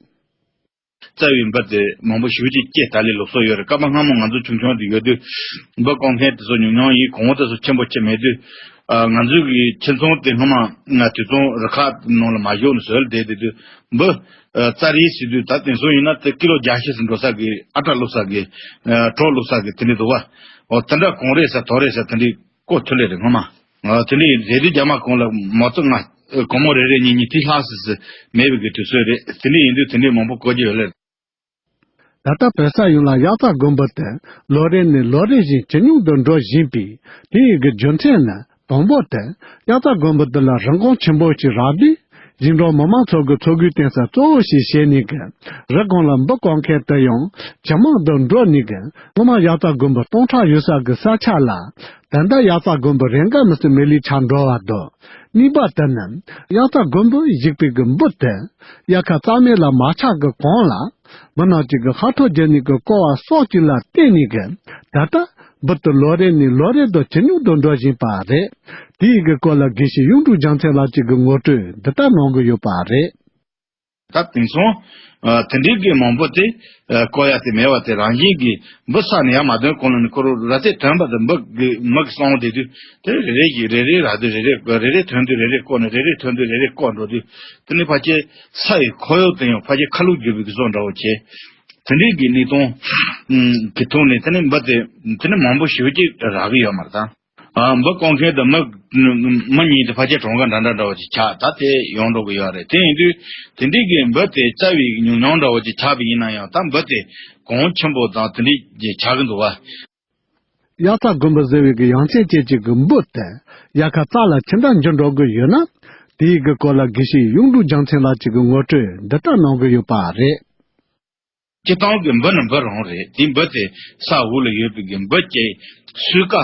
རྩ་བའི་འབུ་དེ་མང་པོ་ཞེ་པོ་ཅིག་སྐྱེས་ད་ལས་ལུགས་སྲོལ་ཡོད་རེད། སྐབས་སྔ་མོ་ང་ཚོ་ཆུང་ཆུང་དུ་ཡོད་དུས་འབུ་བརྐོ་མཁན་དེ་ཚོ་ཉུང་ཉུང་ཡིན། གོང་བུ་དེ་ཚོ་ཆེན་པོ་ཅིག་མེད་དུས། ཨ། ང་ཚོའི་གི་ཁྱིམ་ཚང་དེ་སྔོན་མ་ང་དུད་ཚང་རུ་ཁག་ནང་ལ་མ་ཞུགས་ནས་བཟོས་ལ་བསྡད་བསྡད་དུས། འབུ་ཨ་རྩྭ་རིགས་ཟེར་དུས་ད་དེང་སང་ཡིན་ན་དེ་ཀི་ལོ་བརྒྱ་བཞི་ཙམ་འགྲོ་ས་གི་ཨ་ཊ་བླུགས་ས་གི་ཨ་གྲོ་བླུགས་ས་གི་དེ་འདྲ་འདུག་བ། འོ་དེ་འདྲ་གོང་རེད་ས་དོ་རེད་ས་དེ་འདྲའི་བརྐོ་ཐུབ་ལེ་རེད་སྔོན་མ། ཨ། དེ་འདྲ་ཡིན་དུས་རྒྱ་མ་གོང་ལ་མ་གཏོགས་ང་སྒོར་མོ་རེ་རེ་གཉིས་གཉིས་དེ་ལྷག་སི་སི་མེད་པའི་གི་དུས་ཚོད་རེད། དེ་འདྲ་ཡིན་དུས་དེ་འདྲའི་མང་པོ་བརྐོ་རྒྱུ་ཡོད་ལེ། ད་ལྟ་བོད་ས་ཡོངས་ལ་དབྱར་རྩྭ་དགུན་འབུ་དེ་ལོ་རེ་ནས་ལོ་རེ་བཞིན་ཇེ་ཉུང་དུ་འགྲོ་བཞིན་པས། དེ་ཡི་གི་རྒྱུ་མཚན་ནི་དང་པོ་དེ་དབྱར་རྩྭ་དགུན་འབུ་དེ་ལ་རིན་གོང་ཆེན་པོ་ཞིག་རག་དུས། ཞིང་འབྲོག་མི་མང་ཚོ་གི་འཚོ་གོས་བརྟེན་ས་གཙོ་བོ་ཞིག་བྱས་ནས་གི་རི་སྒང་ལ་འབུ་བརྐོ་མཁན་དེ་ཡང་ཇེ་མང་དུ་འགྲོ་ནས་གི་སྔོན་མ་དབྱར་རྩྭ་དགུན་འབུ་སྟོང་ཕྲག་ཡོད་ས་གི་ས་ཆ་ལ། ད་ལྟ་དབྱར་རྩྭ་དགུན་འབུ་རེ་འགའ་མི་སྲིད་མེད་ལས་ཆགས་འགྲོ་བ་དང་། གཉིས་པ་དེ་ནི་དབྱར་རྩྭ་དགུན་འབུ་བཞིག་པའི་གི་འབུ་དེ་དབྱར་ཁ་རྩྭ་སྨད་ལ་མ་ཆགས་གི་གོང་ལ། མི་རྣམས་ཀྱིས་གི་ཧ་ཐོ་རྒྱག་ནས་གི་བརྐོ་བ་སོགས་ཀྱི་ལ་བརྟེན་ནས་གི་ད་ལྟ་འབུ་དེ་ལོ་རེ་ནས་ལོ་རེ་དུ་ཇེ་ཉུང་དུ་འགྲོ་བཞིན་པ་རེད། དེ་ཡི་གི་སྐོར་ལ་དགེ་བཤེས་གཡུང་དྲུང་རྒྱལ་མཚན་ལགས་ཀྱིས་གི་ངོ་སྤྲོད་འདི་ལྟར་གནང་གི་ཡོད་པ་རེད། ད་དེང་སང་ཨ་དེ་འདྲའི་གི་མང་པོ་དེ་ཨ་བརྐོ་ཡ་དེ་མེད་པ་དེ་རང་བཞིན་གྱི་འབུ་ས་ནས་ཡར་མ་ཐོན་གོང་ལ་ནི་ཁོ་རང་ར་ཏེ་ཐོན་པ་དེ་འབུ་གི་མི་གི་སོང་བསྡད་དུས། དེ་རེ་རེ་གི་རེ་རེ་ར་དུས་རེ་རེ་རེ་རེ་ཐོན་དུས་རེ་རེ་བརྐོ་ནས་རེ་རེ་ཐོན་དུས་རེ་རེ་བརྐོ་འགྲོ་དུས། དེ་ནི་ཕལ་ཆེར་ས་ཡི་ཁོར་ཡུག་དེ་ཡང་ཕལ་ཆེར་ཁ་ལུག་རྒྱུག་པའི་གི་བཟོ་འདྲ་བོ་བྱས། དེ་འདྲའི་གི་གནས་སྟངས་ཀྱི་ཐོག་ནས་དེ་ནི་འབུ་དེ་དེ་ནི་མང་པོ་ཞེ་པོ་ཅིག་རག་གི་ཡོད་མ་རེད་ད། ཨ། འབུ་བརྐོ་མཁན་དང་མི་མི་གཉིས་དེ་ཕལ་ཆེར་གྲངས་ཀ་འདྲ་འདྲ་འདྲ་བོ་ཅིག་ཆགས། ད་དེ་ཡོང་འགྲོ་གི་ཡོད་རེད། དེ་ཡིན་དུས་དེ་འདྲའི་གི་འབུ་དེ་རྩ་བའི་ཉུང་ཉུང་འདྲ་བོ་ཅིག་ཆགས་པ་ཡིན་ན་ཡང་། ད་འབུ་དེ་གོང་ཆེན་པོ་དང་དེ་འདྲའི་ཅིག་ཆགས་ཀྱི་འདུག་བ། དབྱར་རྩྭ་དགུན་འབུ་ཟེར་བའི་གི་ཡང་ཚན་ཅན་གཅིག་གི་འབུ་དེ་དབྱར་ཁ་རྩྭ་ལ་ཇི་འདྲ་འགྱུར་འགྲོ་གི་ཡོད་ན། དེའི་གི་སྐོར་ལ་དགེ་བཤེས་གཡུང་དྲུང་རྒྱལ་མཚན་ལགས་ཀྱིས་གི་ངོ་སྤྲོད་འདི་ལྟར་གནང་གི་ཡོད་པ་རེད། སྤྱིར་བཏང་གི་འབུ་ནི་འབུ་རང་རེད། དེ་འབུ་དེ་ས་འོག་ལ་ཡོད་པའི་གི་འབུ་སྐྱེ་སོས་ཀ།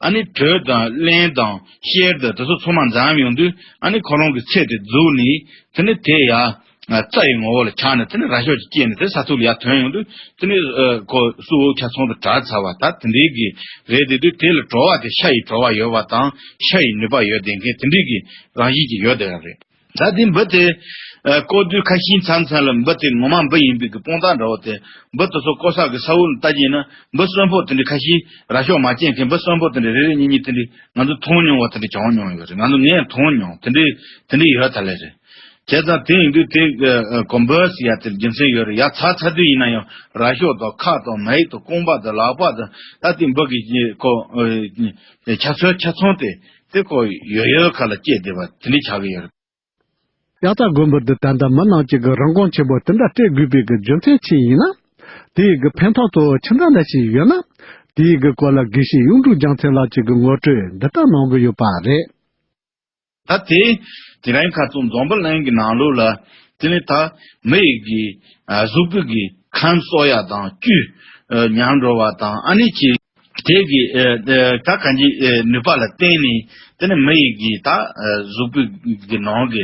ཨ་ནི་དྲོད་དང་རླན་དང་གཤེར་དང་དེ་ཚོ་ཚང་མ་འཛོམས་ཡོང་དུས། ཨ་ནི་ཁོ་རང་གི་ཚད་དེ་རྫོགས་ནས། དེ་ནི་དེ་ཡ་རྩྭ་ཡི་ངོ་བོ་ལ་ཆགས་ནས། དེ་ནི་ར་ཤོག་ཅིག་སྐྱེས་ནས་དེ་ས་ཐོག་ལ་ཡར་ཐོན་ཡོང་དུས། དེ་ནི་ཨ་ཁོ་སོས་འོག་ཆ་ཚང་དུ་གྲགས་ཚར་བ། ད་དེ་འདྲའི་གི་རེད་དེ་དུས། དེ་ལ་བྲོ་བ་དེ་ཤ་ཡི་བྲོ་བ་ཡོད་པ་དང་། ཤ་ཡི་ནུས་པ་ཡོད་བསྡད་མཁན་དེ་འདྲའི་གི་རང་བཞིན་གྱི་ཡོད་བསྡད་ཡོད་རེད། ད་དེ་འབུ་དེ་ཨ་བརྐོ་དུས་ཁ་ཤས་མཚམས་མཚམས་ལ་འབུ་དེ་ངོ་མ་འབུ་ཡིན་པའི་གི་དཔང་རྟགས་འདྲ་བོ་དེ། འབུ་དེ་ཚོ་བརྐོ་ས་གི་ས་འོག་ལ་ལྟ་རྒྱུ་ཡིན་ན། འབུ་གསོན་པོ་དེ་འདྲའི་ཁ་ཤས་ར་ཤོག་མ་སྐྱེས་མཁན་འབུ་གསོན་པོ་དེ་འདྲའི་རེ་རེ་གཉིས་གཉིས་དེ་འདྲའི་ང་ཚོ་མཐོང་མྱོང་བ་དེ་འདྲའི་བྱུང་མྱོང་ཡོད་རེད། ང་ཚོ་ངས་མཐོང་མྱོང་། དེ་འདྲའི་དེ་འདྲའི་ཡོད་ད་ལེ་རེད། བྱས་ཙང་དེ་ཡིན་དུས་དེ་ཨ་ཨ་ཁོ་འབུ་ཟེར་ཡ་དེར་རྒྱུ་མཚན་ཡོད་རེད། ཡར་ཚར་ཚར་དུས་ཡིན་ན་ཡང་ར་ཤོག་དང་ཁ་དང་མིག་དང་རྐང་པ་དང་ལག་པ་དང་། ད་དེ་འབུ་གི་ཁོ་ཨ་ཆ་ཚང་ཆ་ཚང་དེ་དེ་ཁོ་ཡོད་ཡོད་ཁ་ལ་སྐྱེས་བསྡད་པ་དེ་འདྲའི་ཆགས་ཀྱི་ཡོད་རེད། དབྱར་རྩྭ་དགུན་འབུ་འདི་ད་ལྟ་མི་རྣམས་ཀྱིས་གི་རིན་གོང་ཆེན་པོ་དེ་འདྲ་སྤྲད་དགོས་པའི་གི་རྒྱུ་མཚན་ཅི་ཡིན་ན། དེའི་གི་ཕན་ཐོགས་གཙོ་བོ་ཅི་འདྲ་འདྲ་ཞིག་ཡོད་ན། དེའི་གི་སྐོར་ལ་དགེ་བཤེས་གཡུང་དྲུང་རྒྱལ་མཚན་ལགས་ཀྱིས་གི་ངོ་སྤྲོད་འདི་ལྟར་གནང་གི་ཡོད་པ་རེད། ད་དེ་དེ་རིང་ཁ་སང་འཛམ་བུ་གླིང་གི་ནང་ལོགས་ལ་དེ་ནི་ད་མི་ཡི་གི་ཨ་གཟུགས་པོའི་གི་ཁམས་གསོ་ཡ་དང་། བཅུད་ཨ་ཉམས་འགྲོ་བ་དང་། ཨ་ནི་ཅིག་ དེ་གི་ཨ་ཨ་ད་གང་ཅི་ཨ་ནུས་པ་ལ་བརྟེན་ནས་དེ་ནི་མི་ཡི་གི་ད་ཨ་གཟུགས་པོའི་གི་ནང་གི་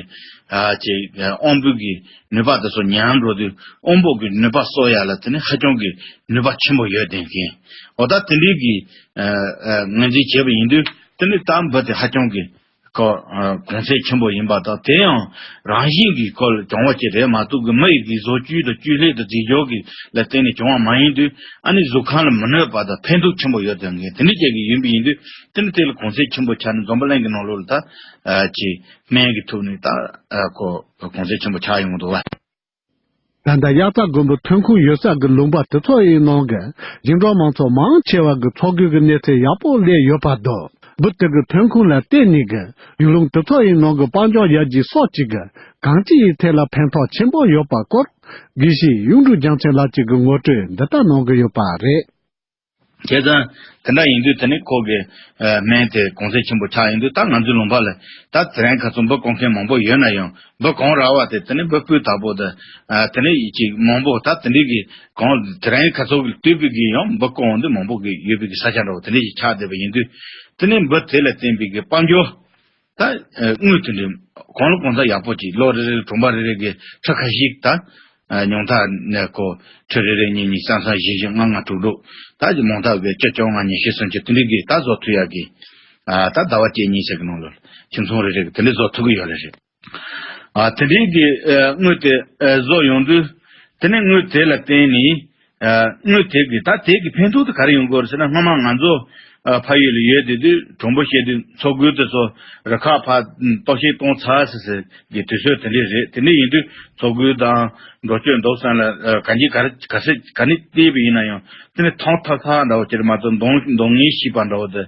ཨ་ཅིག་ཨ་དབང་པོའི་གི་ནུས་པ་དེ་ཚོ་ཉམས་འགྲོ་དུས་དབང་པོ་གི་ནུས་པ་གསོ་ཡ་ལ་དེ་ནི་ཧ་ཅང་གི་ནུས་པ་ཆེན་པོ་ཡོད་དེ་མཁན། འོ་ད་དེ་འདྲའི་གི་ཨ་ཨ་ངོས་འཛིན་བྱས་པ་ཡིན་དུས་དེ་ནི་ད་འབུ་དེ་ཧ་ཅང་གི་ཁོ་ཨ་གོང་ཚད་ཆེན་པོ་ཡིན་པ་དང་། དེ་ཡང་རང་བཞིན་གྱིས་ཁོ་ལ་བྱུང་བ་ཅིག་རེད་མ་གཏོགས་གི་མི་ཡི་གི་བཟོ་བཅོས་དང་བཅོས་ལྷད་དང་རྫས་སྦྱོར་གྱི་ལ་བརྟེན་ནས་བྱུང་བ་མ་ཡིན་དུས། ཨ་ནི་གཟུགས་ཁམས་ལ་མི་གནོད་པ་དང་ཕན་ཐོགས་ཆེན་པོ་ཡོད་དེ་མཁན་དེ་འདྲ་ཅིག་གི་ཡིན་པ་ཡིན་དུས། དེ་ནི་དེ་ལ་གོང་ཚད་ཆེན་པོ་ཆགས་ནས་འཛམ་བུ་གླིང་གི་ནང་ལོགས་ལ་ད་ཨ་ཅིག་སྨན་གྱི་ཐོག་ནས་ད་ཨ་ཁོ་གོང་ཚད་ཆེན་པོ་ཆགས་ཡོང་གི་འདུག་བ། ད་ལྟ་དབྱར་རྩྭ་དགུན་འབུ་ཐོན་ཁུངས་ཡོད་ས་གི་ལུང་པ་དེ་ཚོ་ཡི་ནང་གི་ཞིང་འབྲོག་མང་ཚོགས་མང་ཆེ་བ་གི་འཚོ་གོས་ཀྱི་གནས་ཚད་ཡག་པོ་སླེབས་ཡོད་པ་དང་། འབུ་དེ་གི་ཐོན་ཁུངས་ལ་བརྟེན་ནས་གི་ཡུལ་ལུང་དེ་ཚོ་ཡི་ནང་གི་དཔལ་འབྱོར་ཡར་རྒྱས་སོགས་ཀྱི་གི་གང་ཅི་ཡི་ཐད་ལ་ཕན་ཐོགས་ཆེན་པོ་ཡོད་པ་སྐོར་དགེ་བཤེས་གཡུང་དྲུང་རྒྱལ་མཚན་ལགས་ཀྱིས་གི་ངོ་སྤྲོད་འདི་ལྟར་གནང་གི་ཡོད་པ་རེད། བྱས་ཙང་དེ་འདྲ་ཡིན་དུས་དེ་ནི་ཁོ་གི་ཨ་སྨན་དེ་གོང་ཚད་ཆེན་པོ་ཆགས་ཡིན་དུས། ད་ང་ཚོའི་ལུང་པ་ལ་ད་དེ་རིང་ཁ་སང་འབུ་བརྐོ་མཁན་མང་པོ་ཡོད་ན་ཡང་། འབུ་གང་རག་པ་དེ་དེ་ནི་འབུ་སྤུས་དག་པོ་དང་། ཨ་དེ་ནི་ཡི་ཅིག་མང་པོ་ད་དེ་འདྲའི་གི་གང་དེ་རིང་ཁ་སང་གི་བལྟས་པའི་གི་ཡང་འབུ་བརྐོ་འོང་དུས་མང་པོ་གི་ཡོད་པའི་གི་ས་ཆ་འདྲ་བོ་དེ་འདྲ་ཞིག་ཆགས་བསྡད་པ་ཡིན་དུས། དེ་ནི་འབུ་དེ་ལ་བརྟེན་པའི་གི་དཔལ་འབྱོར། ད་ཨ་དངུལ་དེ་འདྲའི་གང་ལ་གང་འཚམ་ཡག་པོ་ཅིག་ལོ་རེ་རེ་གྲོང་པ་རེ་རེ་གི་ཁྲི་ཁ་ཤས་ད་ཨ་ཉུང་མཐའ་ནས་ཁོ་ཁྲི་རེ་རེ་གཉིས་གཉིས་གསུམ་གསུམ་བཞི་བཞི་ལྔ་ལྔ་དྲུག་དྲུག་ད་ཀྱི་མང་མཐའ་བའི་བཅུ་བཅོ་ལྔ་ཉི་ཤུ་སུམ་ཅུ་དེ་འདྲའི་གི་ད་བཟོ་ཐུབ་ཡག་གི་ཨ་ད་ཟླ་བ་གཅིག་གཉིས་ཤིག་གི་ནང་ལ་ཁྱིམ་ཚང་རེ་རེ་གི་དེ་འདྲའི་བཟོ་ཐུབ་གི་ཡོད་ལེ་རེད། ཨ་དེ་འདྲའི་གི་ཨ་དངུལ་དེ་ཨ་བཟོ་ཡོང་དུས། དེ་ནས་དངུལ་དེ་ལ་བརྟེན་ནས་ཨ་དངུལ་དེ་གི་ད་དེ་གི་ཕན་ཐོགས་དེ་ག་རེ་ཡོང་གི་ཡོད་རེད་ཟེར་ན། སྔོན་མ་ང་ཚོ་ཨ་ཕ་ཡུལ་ལ་ཡོད་དེ་དུས་དྲང་པོ་བཤད་དུས་འཚོ་གོས་དེ་ཚོ་རུ་ཁག་ཕར་གཏོར་བཤིག་གཏོང་ཚར་ཟེར་ཟེར་གི་དུས་ཚོད་དེ་འདྲས་རེད། དེ་འདྲས་ཡིན་དུས་འཚོ་གོས་དང་འགྲོ་སྐྱོད་འདུག་བསམ་ལ་ཨ་གང་ཅི་ག་རེ་ག་ཚད་ག་ནས་བལྟས་པ་ཡིན་ན་ཡང་། དེ་ནས་ཐང་ཐག་ཐག་འདྲ་བོ་ཅིག་མ་གཏོགས་གདོང་གདོང་ངེས་ཤིག་པ་འདྲ་བོ་དེ་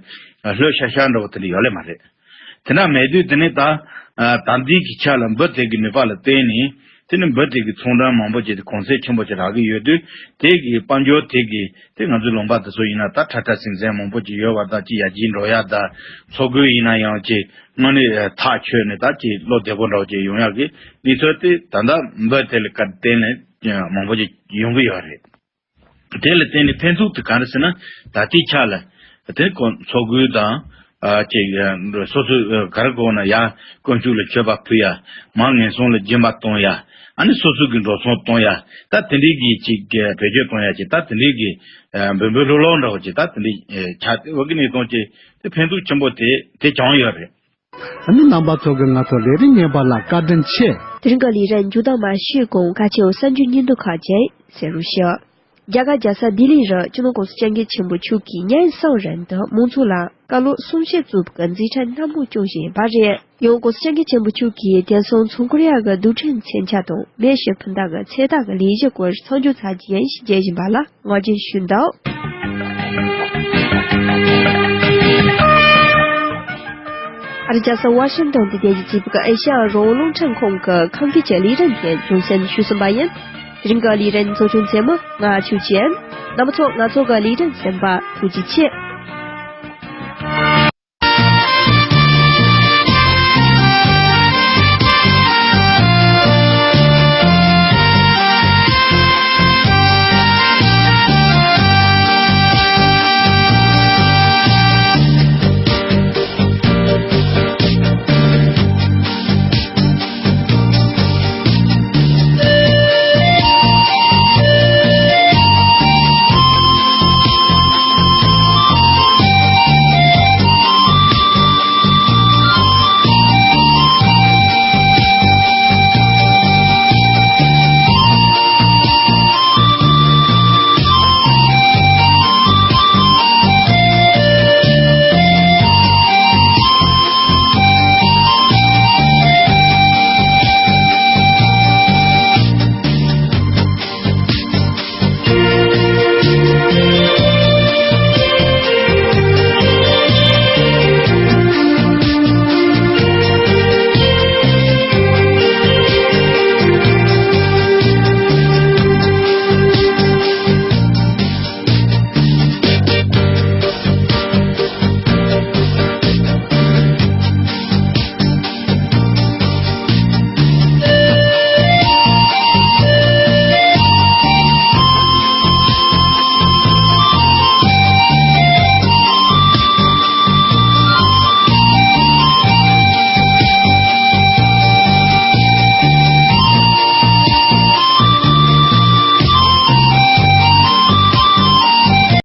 ལྷོད་ཤག་ཤག་འདྲ་བོ་དེ་འདྲས་ཡོད་ལེ་མ་རེད། དེ་འདྲ་མེད་དུས་དེ་ནི་ད་ཨ་ད་ལྟའི་གི་ཆ་ལ་འབུ་དེ་གི་ནུས་པ་ལ་བརྟེན་ནས། དེ་ནི་འབུ་དེ་གི་ཚོང་གྲངས་མང་པོ་ཅིག་དེ་གོང་ཚད་ཆེན་པོ་ཅིག་རག་གི་ཡོད་དུས། དེ་གི་དཔལ་འབྱོར་དེ་གི་དེ་ང་ཚོའི་ལུང་པ་དེ་ཚོ་ཡིན་ན་ད་ཁྲ་ཁྲ་ཟིང་ཟིང་མང་པོ་ཅིག་ཡོད་པ་དང་། ཅིག་ཡར་རྒྱས་འགྲོ་ཡ་དང་། འཚོ་གོས་ཡིན་ན་ཡང་ཅིག་དངོས་གནས་ཐག་ཆོད་ནས་ད་ཅིག་བློ་བདེ་པོ་འདྲ་བོ་ཅིག་ཡོང་ཡ་གི་གནས་ཚུལ་དེ་ད་ལྟ་འབུ་དེ་ལ་བརྟེན་ནས་མང་པོ་ཅིག་ཡོང་གི་ཡོད་རེད། དེ་ལ་བརྟེན་ནས་ཕན་ཐོགས་དེ་ག་རེ་ཟེར་ན། ད་ལྟའི་ཆ་ལ་དེ་ཁོ་འཚོ་གོས་དང་ཨ་ཅིག་ཨ་སོ་སོའི་ཨ་ག་རེ་གོ་ན་ཡ། དཀོན་མཆོག་ལ་མཆོད་པ་ཕུལ་ཡ། མར་ངན་སོང་ལ་སྦྱིན་པ་གཏོང་ཡ། ཨ་ནི་སོ་སོ་གི་འགྲོ་སོང་གཏོང་ཡ། ད་དེ་འདྲའི་གི་ཅིག་བེད་སྤྱོད་གཏོང་ཡ་ཅིག་ད་དེ་འདྲའི་གི་ཨ་འབུ་འབུ་ལྷོད་ལྷོད་འདྲ་བོ་ཅིག་ད་དེ་འདྲའི་ཨ་ཆ་དེ་བ་གི་གནས་སྟངས་ཅིག་དེ་ཕན་ཐོགས་ཆེན་པོ་དེ་དེ་བྱུང་ཡོད་རེད། ཨ་ནི་རྣམ་པ་ཚོ་གིས་ང་ཚོ་ལས་རིམ་ཉན་པ་ལ་བཀའ་དྲིན་ཆེ། དེ་རིང་གི་ལས་རིམ་མཇུག་བསྡོམས་མ་ཞུས་གོང་། བཀའ་ཆེའུ་གསར་འགྱུར་སྙིང་བསྡུས་ཁག་ཅིག་གསན་རོགས་ཞུ། རྒྱ་གར་རྒྱལ་ས་ལྡི་ལི་རུ་སྤྱི་ནོར་༸གོང་ས་༸སྐྱབས་མགོན་ཆེན་པོ་མཆོག་གིས་ཉིན་གསུམ་རིང་དུ་མང་ཚོགས་ལ་བཀའ་སློབ་གསུང་བཤད་གཙོས་པའི་མཛད་འཕྲིན་སྣ་མང་སྐྱོང་བཞིན་པ་རེད། ཡང་༸གོང་ས་༸སྐྱབས་མགོན་ཆེན་པོ་མཆོག་གིས་དེང་སང་མཚོ་ཁོ་རི་ཡ་གི་རྡུལ་ཕྲན་མཚོན་ཆ་དང་མེ་ཤི་ཕུ་ཐག་གི་ཚོད་ལྟ་གི་ལས་གཞི་སྐོར་མཚམས་སྦྱོར་ཚར་རྗེས་ཞིབ་འཇུག་བྱེད་བཞིན་པ་ལ་ངོས་འཛིན་ཞུས་འདུག་ཨ་རི་རྒྱལ་ས་ཝ་ཤིང་ཏོན་དུ་རྒྱལ་སྤྱིའི་བོད་ཀྱི་ཨེ་ཤ་ཡ་རང་དབང་རླུང་འཕྲིན་ཁང་གི་ཁམས་སྐད་ཀྱི་ལས་རིམ་དེ་རྒྱང་སྲིང་ཞུས་ཟིན་པ་ཡིན། དེ་རིང་གི་ལས་རིམ་གཙོ་སྐྱོང་མཛད་མི་ང་ཆོས་ཅན། རྣམ་པ་ཚོ་ང་ཚོ་གི་ལས་རིམ་གསན་པར་ཐུགས་རྗེ་ཆེ།